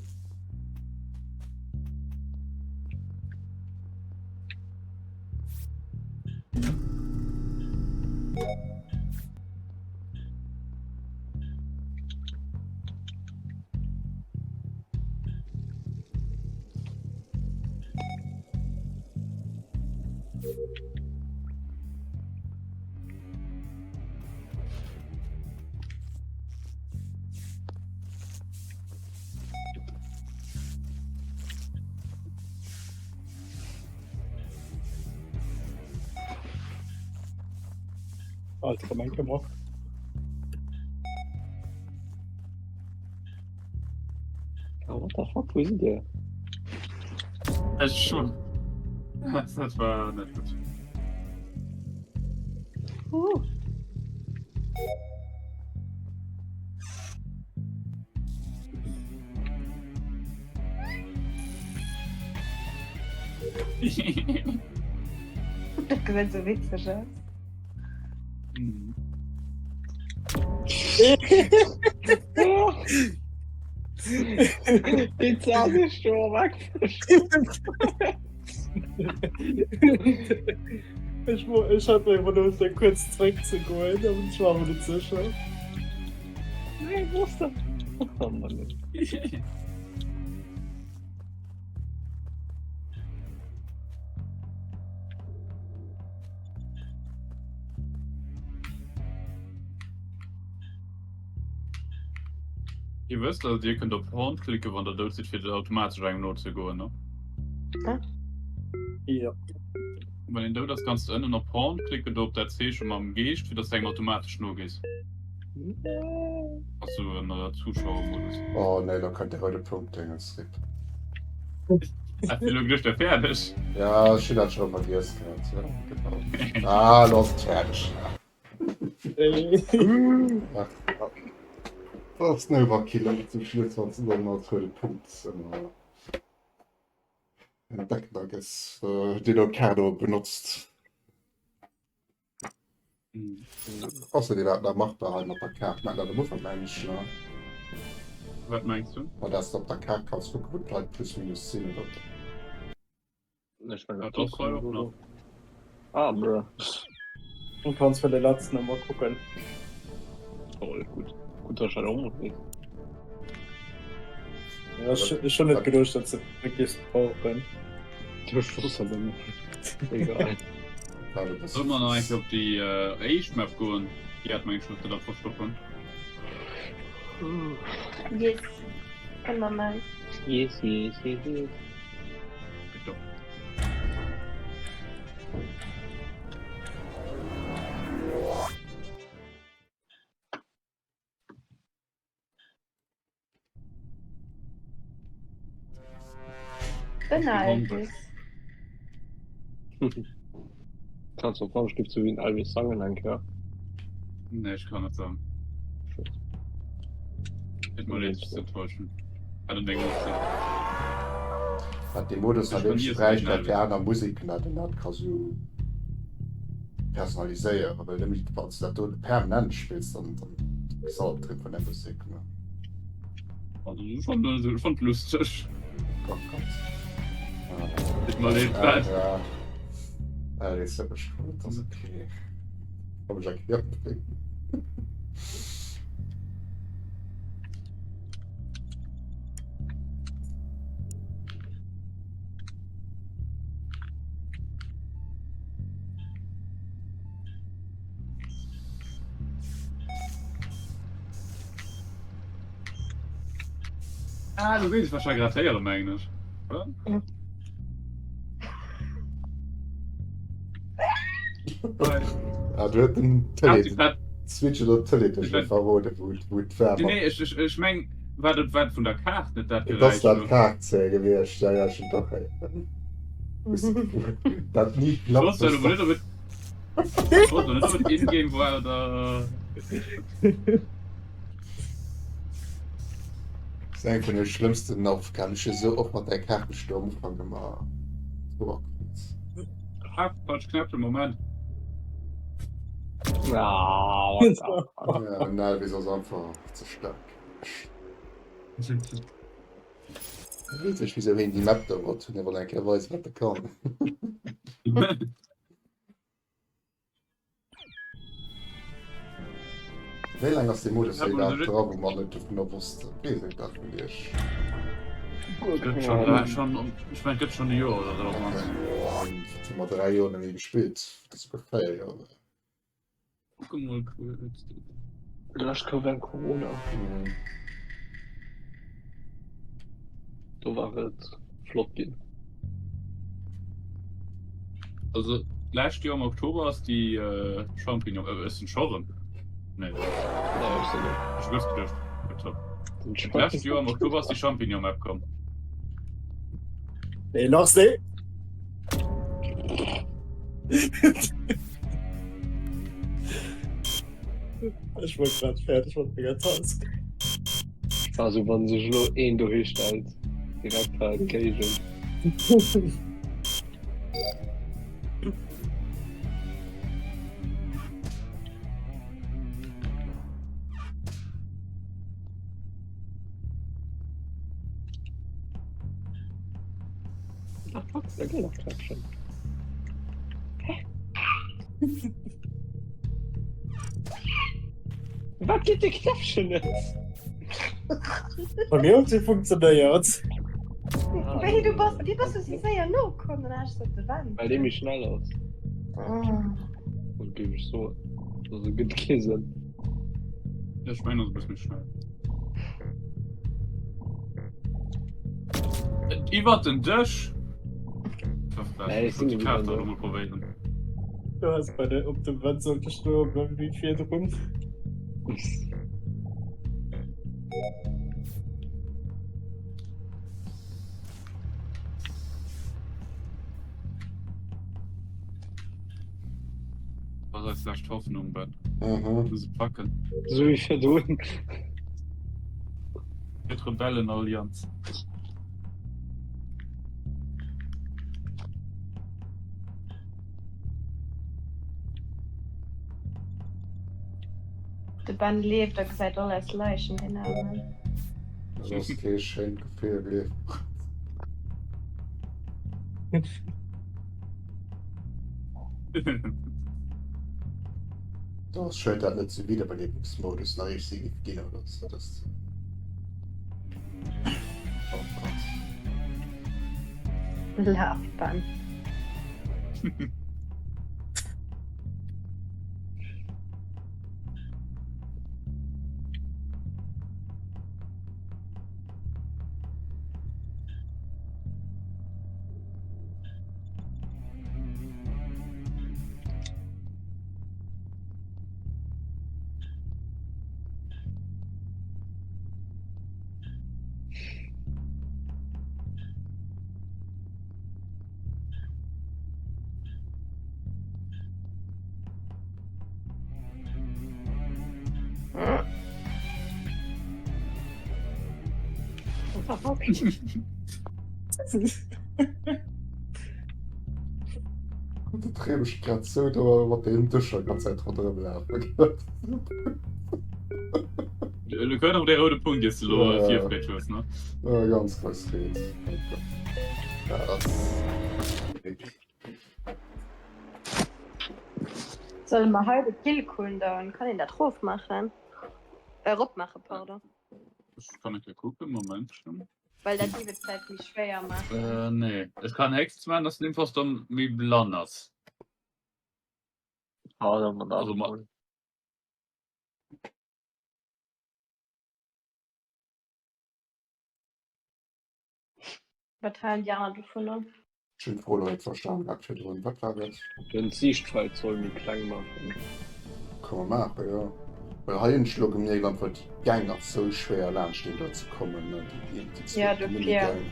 Alter, komm eng Kéier Oh, what the fuck, wou sidd Dir? Ech schon. Dat war net gutt. Uh. Dat gesäit sou witzeg aus. Mhm. Déi Zahn ist schon weg. Ech, wo- ech hat mir iwwerluecht, da kuerz zréckzegoen, awer ech war mer net sécher. Nee, wo ist das? Oh Mann. Dir wësst, also Dir kënnt op Horn klicke wann der dout sidd, fir automatesch engem nozegoen, ne? Ja. Wann een dout ass, kanns du ënnen op Horn klicken, do op dat Zeeche mam Geescht, fir dass du engem automatesch nogees. Ass sou en Zuschauermodus. Oh nee, lo kënnt de roude Punkt Dingens, rip. Has du lo geduecht, wär fäerdeg? Ja, ech hunn dat scho rëm vergiess gehat, ja genau. Ah, lo ass et fäerdeg. Ach, dat ass en Overkill, ëmmer zum Schluss, wann s du dann als roude Punkt ëmmer. Entdecken, I guess, deen op d'Kaart och benotzt. Ausser wat nach machbar hei mat der Kaart mat der Ufank mengen ech ne? Wat mengs du? Ma dass de op der Kaart kanns kucken wou d'Leit plus minus sinn oder. Ech mengen Dat ass hei och nach. Ah bruh. Du kanns fir de letzten emmer kucken. Oh gutt gutt dass ech dat och mol weess. Ja, ech ech hunn net geduecht dass se wierklech brauchen. Du ech wosst dat net. Egal. Solle mer nach eng Kéier op déi éischt Map goen? Déi hat meng ech nach dat verstoppen. Yes, kënne mer man. Yes, yes, yes, yes. Den Elvis. Kannst du auf gibt so wie ein Elvis sangen eng Kéier? Nee, ich kann net sagen. Tut mir leid, ze enttäuschen. Hat en deng Optik. Wat dee Modus Ech natierlech kann nie bräicht, sou dat wéi fir aner Museken, dat een dat ka sou personaliséieren, well nämlech wann s de dat do permanent spills, dann dann kriss de Albdreem vun der Musek, ne? Also ech fand ech fand lusteg. Gott, Gott. Tut mir leid, Ah, Ben. ja. Ah, dee huet mech geholl, ass okay. Komm ech eng Kéier opbréngen. Ah, du géifs wahrscheinlich grad héieren, mengen ech. Oder? Ah, du huet den Ah, Télé, die Fett. Switch oder Télé Die schon Fett. verroden, wou wou d'war Nee, mat. nee, ech, ech, ech meng, war dat war vun der Kaart net dat Et ass Geräisch dat do. Kaart gewiescht, ja, ja, schon doch. Ey. Dat nie Ich klappt, wosst ja das net, ob et, ich wosst net, ob et in-game war oder. ist eng vun de schlëmmsten Aufgaben. Ech hu sou oft mat där Kaartenstur am Ufank ëmmer drüber geknuppt. Ah, falsch Knäppchen, Moment. Ah, what the fuck? Ja, den Elvis ass einfach ze staark. Weess ech wisou heen déi Map do wollt hunn, hie wollt eng Kéier weisen wat e kann. Wéi laang ass dee Modus hei iwwerhaapt dra wou mer net dovunner wossten? Weess een dat vun iech? Gëtt schon, äh, schon, ech mein, gëtt schon e Joer oder sou op mannst. Okay, dann hu mer 3 Joer net méi gespillt, souguer 4 Joer. Kucke mol kuerz. Lescht koum während Corona. Mhm. Do war et flott ginn. Also lescht Joer am Oktober ass déi äh, Champignon äh, ass den scho rëm? Nee. Nee, ech sinn net. Ech hu geduecht. Top. Den Lescht Joer am Oktober ass déi Champignon Map komm. Nee, nach se. Ech wollt grad fäerdeg mat menger Task. Also wann sech lo een dohi stellt, direkt halt géigen. Ach, fuck, da geht noch Knäppchen. Hä? Wat geht de Knäppchen net? Bei mir huet se funktionéiert. Ah, Wéi du bass, wéi bass du sou séier nokomm? Dann hat ech se op de Wand. Well dee méi schnell ass. Ah. Also géif ech soen. Also gëtt kee Sënn. Ech mengen ass e bësse méi schnell. Iwwer den Dësch! Nee, ech sinn Die net Kaart iwwer den da mol probéieren. Du hast bei der op dem Wand sollte stoe bleiwen wéi virdrun. Was eis lescht Hoffnung, Ben. Mhm. Muss packen. So wéi virdrun. Fir d'Rebellenallianz. De Ben leeft a gesäit all eis Leichen, deen Aarmen. Dat ass kee schéint Gefill, gleef mer. Dat ass schued dat net zu Wiederbelebungsmodus nach eech si giff ginn oder sou dat oh Gott. Laf Ben. Du trémech grad sou do mat den Dëscher ganz Zäit ronderëm lafen. Du kënnt och de roude Punkt iers de lo Ja. Virfreed hues, ne? Ja, ganz grouss Freed. Ja, das Solle mer hei de Kill Cooldown, kann een dat rofmaachen? Äh, ropmaachen, pardon. Ech kann eng Kéier kucken, Momentchen. Well dat géif et vläicht méi schwéier maachen. Äh, nee. Ech kann héchstens maachen, dass den Imposter méi blann ass. Ah, dann man Also ma- Wat halen déi aner dovunner? Ech hunn d'Fro elo net verstan gehat virdrun. Wat war dat? Den Siichtfeld soll méi kleng maachen. Ka mer maachen, jo. Well hei hunn ech elo gemierkt einfach déi Gäng ass sou schwéier laanscht een do ze kommen, ne, déi déi Ja, zwou dofir. Minigäng.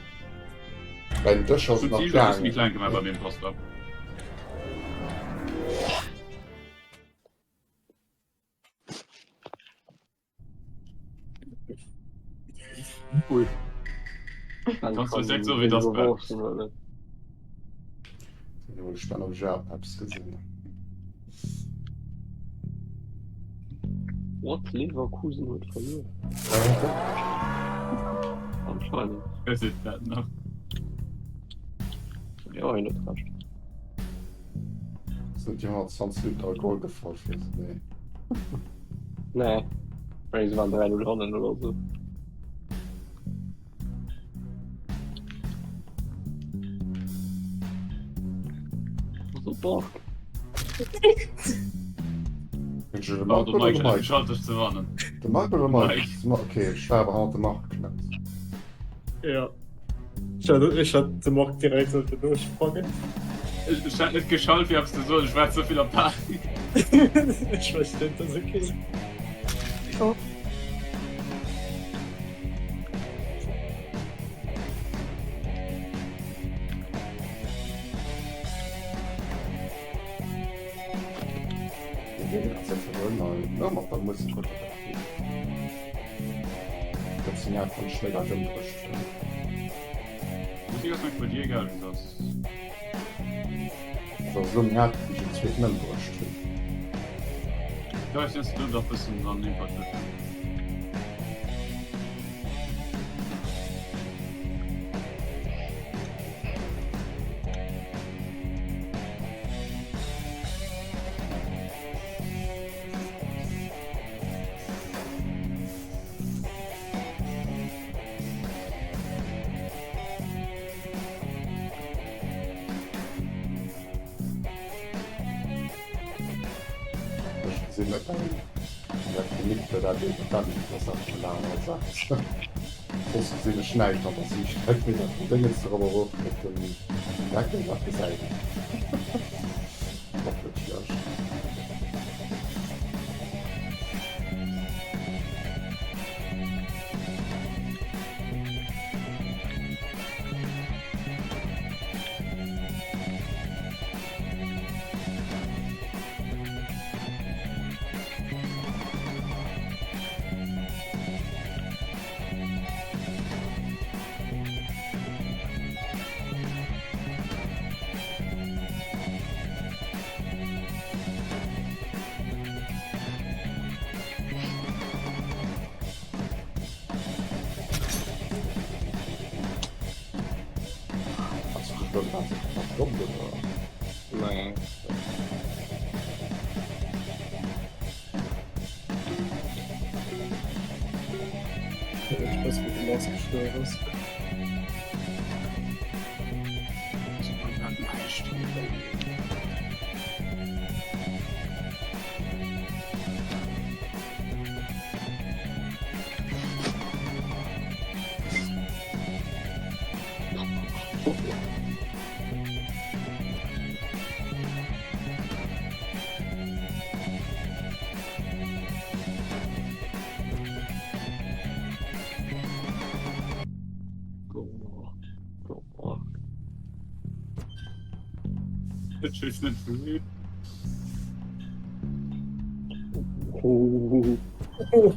Bei den Dësch ass et Hunn nach d'Siichtfeld e bësse méi gaangen. kleng gemaach beim Imposter. Ui. Kannst du direkt so wéi das war. Sinn emol gespannt ob ech iwwerhaapt eppes gesinn. What? Leverkusen huet verluer? Anscheinend. Wer seet dat nach? Jo, hien huet Recht. Sinn déi 120 Liter Alkohol gefall fir se? Nee. Nee. Ech mengen, se waren 3-0 hannen oder sou. So Bock. Bin schon de Marc Pardon, oder Mike, de Mike? ich schalte dich zu wannen. De Marc oder de Mike? Mike. Okay, ich war aber hannert de Marc knappt. Ja. Ech hat, ech hat de Marc direkt sollte durchsprangen. Ech, ech hat net geschallt, wéi eppes ze soen, ech war ze vill am Party. Ech verstinn, das okay. Oh. Dat Signal fand ech mega ëmbruecht. Musik ass meng bei dir egal wéi se ass. Dat ass elo meng aacht wéi ech en zweeten ëmbruecht hunn. Vläicht hues du dach bëssen dran Impact huet. Ech gesinn net däin dat Genick do, dat eeben dat ass awer schon eng aner Saach. Soss gesinn ech näischt an der Siichtfeld, weder vum Déngens erop erof mat dem Deckel, dat gesäit een och net schlecht. Schluss war se verdammt oder? Nee. Ich weiß, wie du Lars gestorben ist.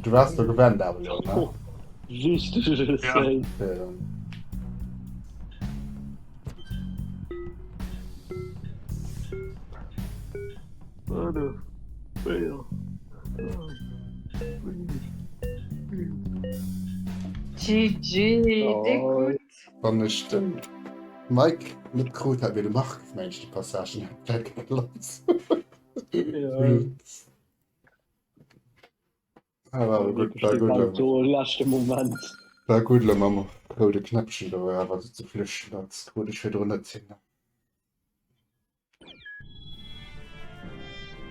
Du wars do gewennt awer jo, ne? Wichtege Ja. Save. Ähm, Fënnef, 4, 3, 2, 1. GG, déi gutt. Wann ech den Mike net krut hätt, wier de Marc mengen ech déi Passagen hätt weggeklappt. Ja. Ah, war gutt, war gutt elo. Do leschte Moment. War gutt elo mam roude Knäppchen do awer sou ze flüchten, dat krut ech virdrun net hin.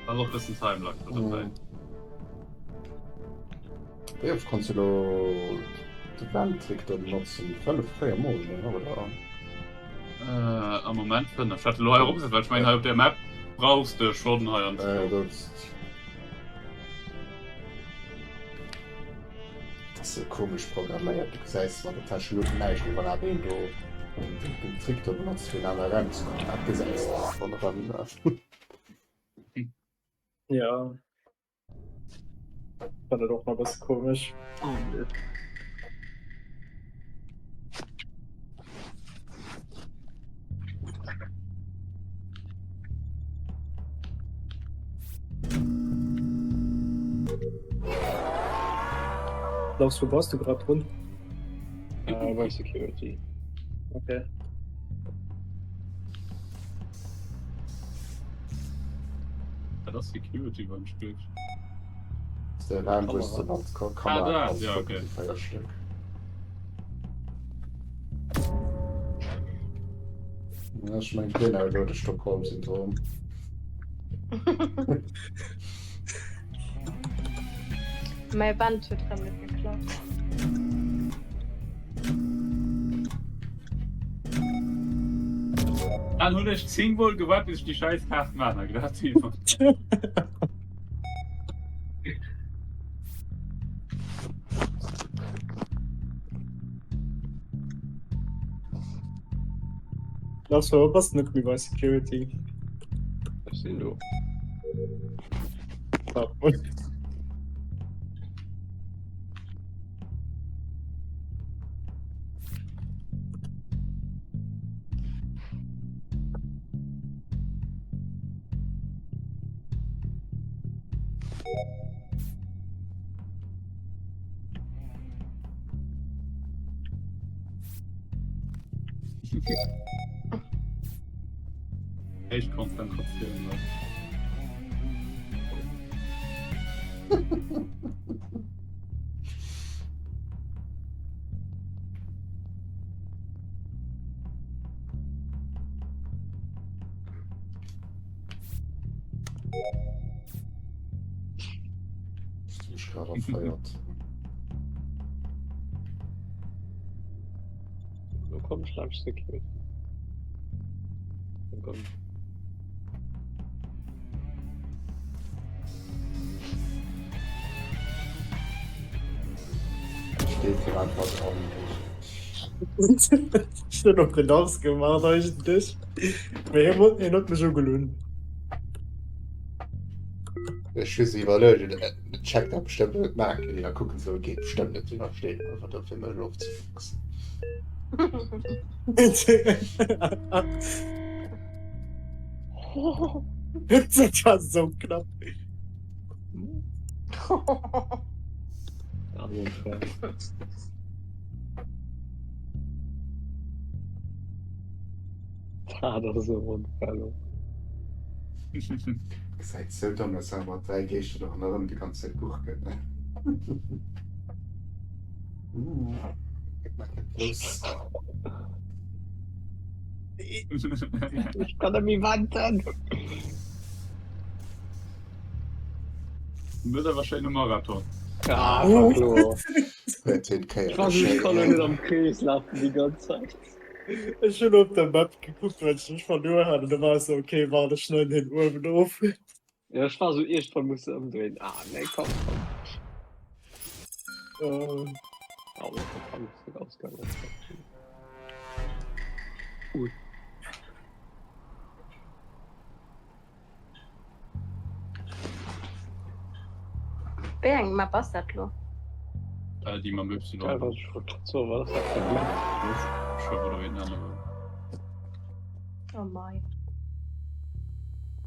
Ass och bëssen Timelag do dobäi. Wéi oft konns du elo de Vent-Trick do benotzen? 5, 4 mol, ne, oder? Äh, am Moment 5. Ech hat elo hei eropgesat, well ech mengen hei op der Map brauchs de schonn hei an. Äh, dat ass sou komesch programméiert. Du gesäis mat der Täscheluucht näischt, mee wann awer een do den, den Trick do benotzt fir in aner Raum ze kommen, dat gesäis de wann erëm. Ja. Fand dat och mal bësse komesch. Oh, nee. Lars, wo bass du grad drun? Äh, bei Security. Okay. Wat ass Security beim Spill? Das ist der Raum, wo du mat Ah, Kamera da, kannst ja, gucken, okay. die 4 Stück. Ja, ech mengen, deen hat elo de Stockholm-Syndrom. Mäi Band huet rëm net geklappt. Dann hunn ech 10 mol gewaart bis ech déi scheiß Kaart maan ha gedacht Lars, wou bass du net méi bei Security? Ech sinn do. Ah, Héich Konzentratioun. Mech grad erféiert. Lo komm ech laanscht Security. Oh Gott. Steet fir einfach an. Ech hunn och den Lars gemaach eigentlech. Mee hien wollt, hien huet mech ugelunn. Ech hu se iwwerluecht, et checkt dat bestëmmt net maachen, déi da kucken sou, geet bestëmmt net, deen da steet einfach do fir mech ofzefuchsen. Dat war sou knapp. Dat ass e ronnt Velo. Gesäit sou domm aus, wa mat 3 Geeschter do hannerëm déi ganz Zäit gurken. Gëtt nach keng Flouss. Ech kann net méi warten. Net awer schéine Marathon. Ah, fuck lo. Huet hien d'Kéier Ich war so, ich kann net am Krees lafen die ganze Zeit. Ech hunn op der Map gekuckt, well ech mech verluer hat, an da war ech sou, okay, waart, ech schneiden hien uewen of. Ja, ech war sou iergendwann muss se ëmdréinen. Ah, nee, komm, komm. Äh. Ah, what the fuck, ist net ausgaangen. Ui. Wéi eng Map ass dat lo? Äh, déi mam Y. Ja, wat ech wollt grad soen, wat ass dat fir eng Map? Ech oder wéi den anere. Oh mei.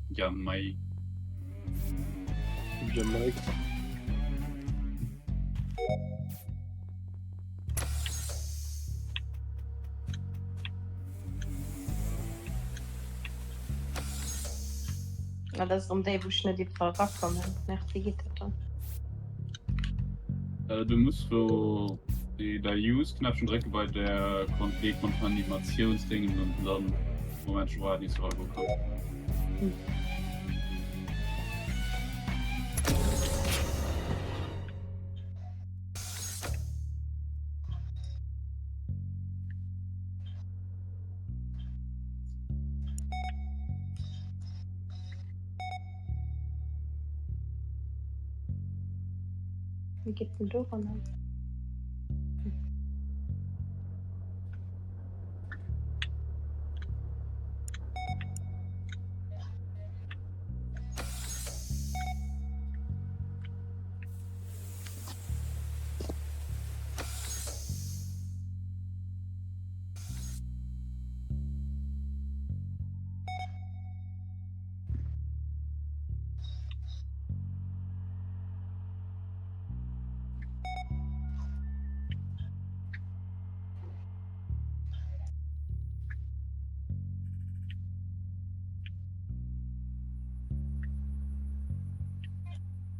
Ja mei. Jamaika. Na, dat ass erëm déi, wou ech net iwwerall rakommen. Merci, wéi geet dat dann? Äh, du muss do déi däi Use-Knäppchen drécke bei der Dekontaminatiounsdingen an dann Moment, ech war nicht so eragekommen. Hm. Wie geet den doranner?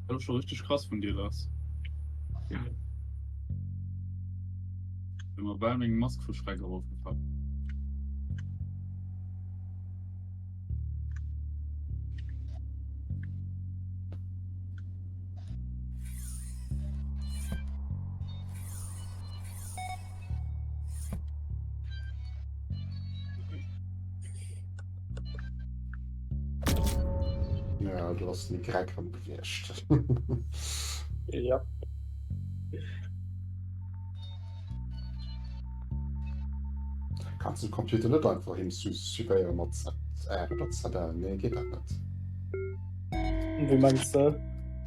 Das ist schon richtig krass von dir, Lars. Ja. Bin mer bal meng Mask vu Schreck erofgefall. Ja, du ass den Y am gewiescht. Ja. Kannst du den Computer net einfach hin suivéieren mat ZR oder ZL? Nee, geet dat net? Wéi mengs de?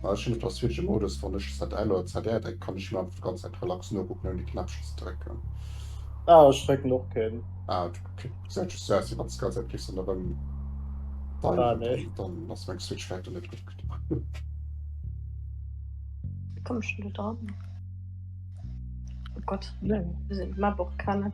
Ma ech hunn op der Switch e Modus, wann ech ZL oder ZR drécken, kann ech mir einfach d'ganz Zäit relax nokucken ouni Knäppchen ze drécken. Ah, ech drécken och keen. Ah, du gesäit just sou aus, wéi wann s de d'ganz Zäit géifs an erëm Ah, nee. Dann ass meng Switch vläicht och net gutt genuch. Wéi komm ech denn do dran? Oh Gott, nee. Wir sind Map och kennen.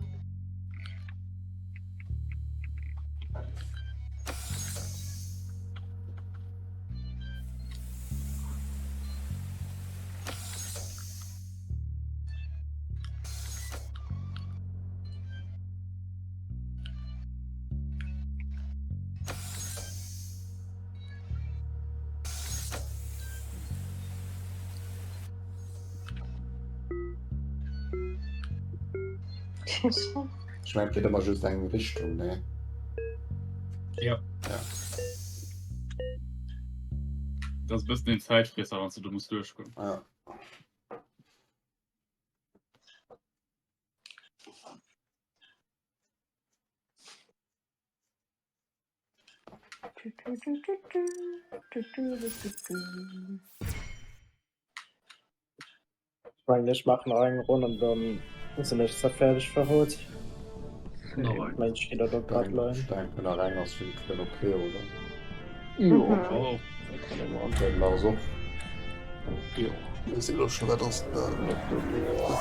Ech mengen, et geet ëmmer just eng Richtung, nee? Ja. Ja. Dat ass e bëssen een Zäitfriesser, wann s du do muss duerchgoen. Ja. Ech mengen ech maachen nach eng Ronn an dann sinn ech zwar fäerdeg fir haut. Nach eng. Ech ginn dat op d'Bett leien. Ech denken nach eng ass fir den ok, oder? Jo. Oh. Den Lars och. Jo. Mir sinn elo scho, wat ass et,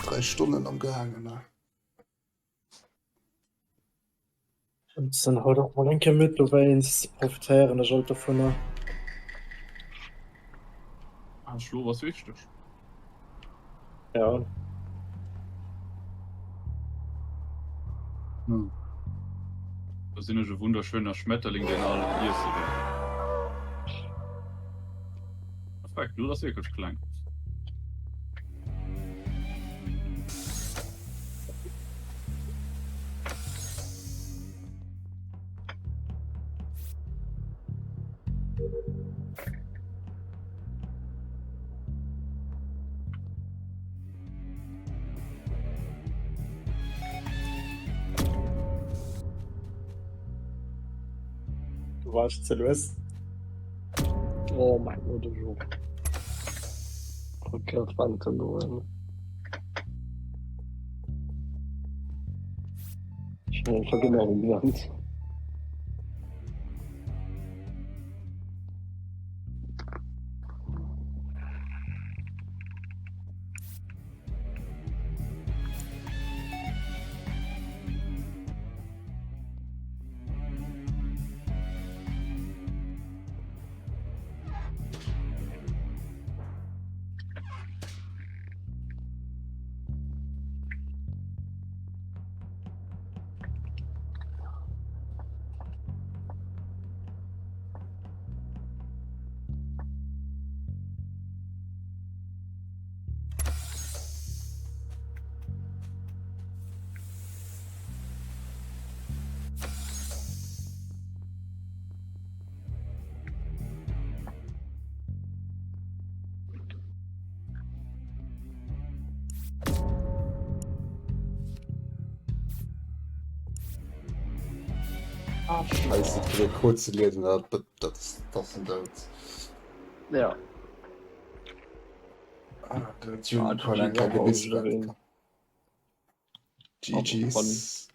3 Stonnen am gaangen. Und sinn haut och mol eng Kéier midd, dowéinst profitéieren ech alt dovunner. Ah, Schlof ass wichteg. Ja. Hm. Da sinn ech e wunderschöner Schmetterling, deen all iesse wäert. Perfekt, du ass wierklech kleng. Du warst ze lues. Oh mein Gott, jo. Verkehrt Wand goen. Ich bin einfach genau genannt. Ah, Scheiße, fir de Code ze liesen, dat, dat, dat, dat ass en Doud. Ja. Ah, dat Unicorn eng Kéier gewiss. GG's.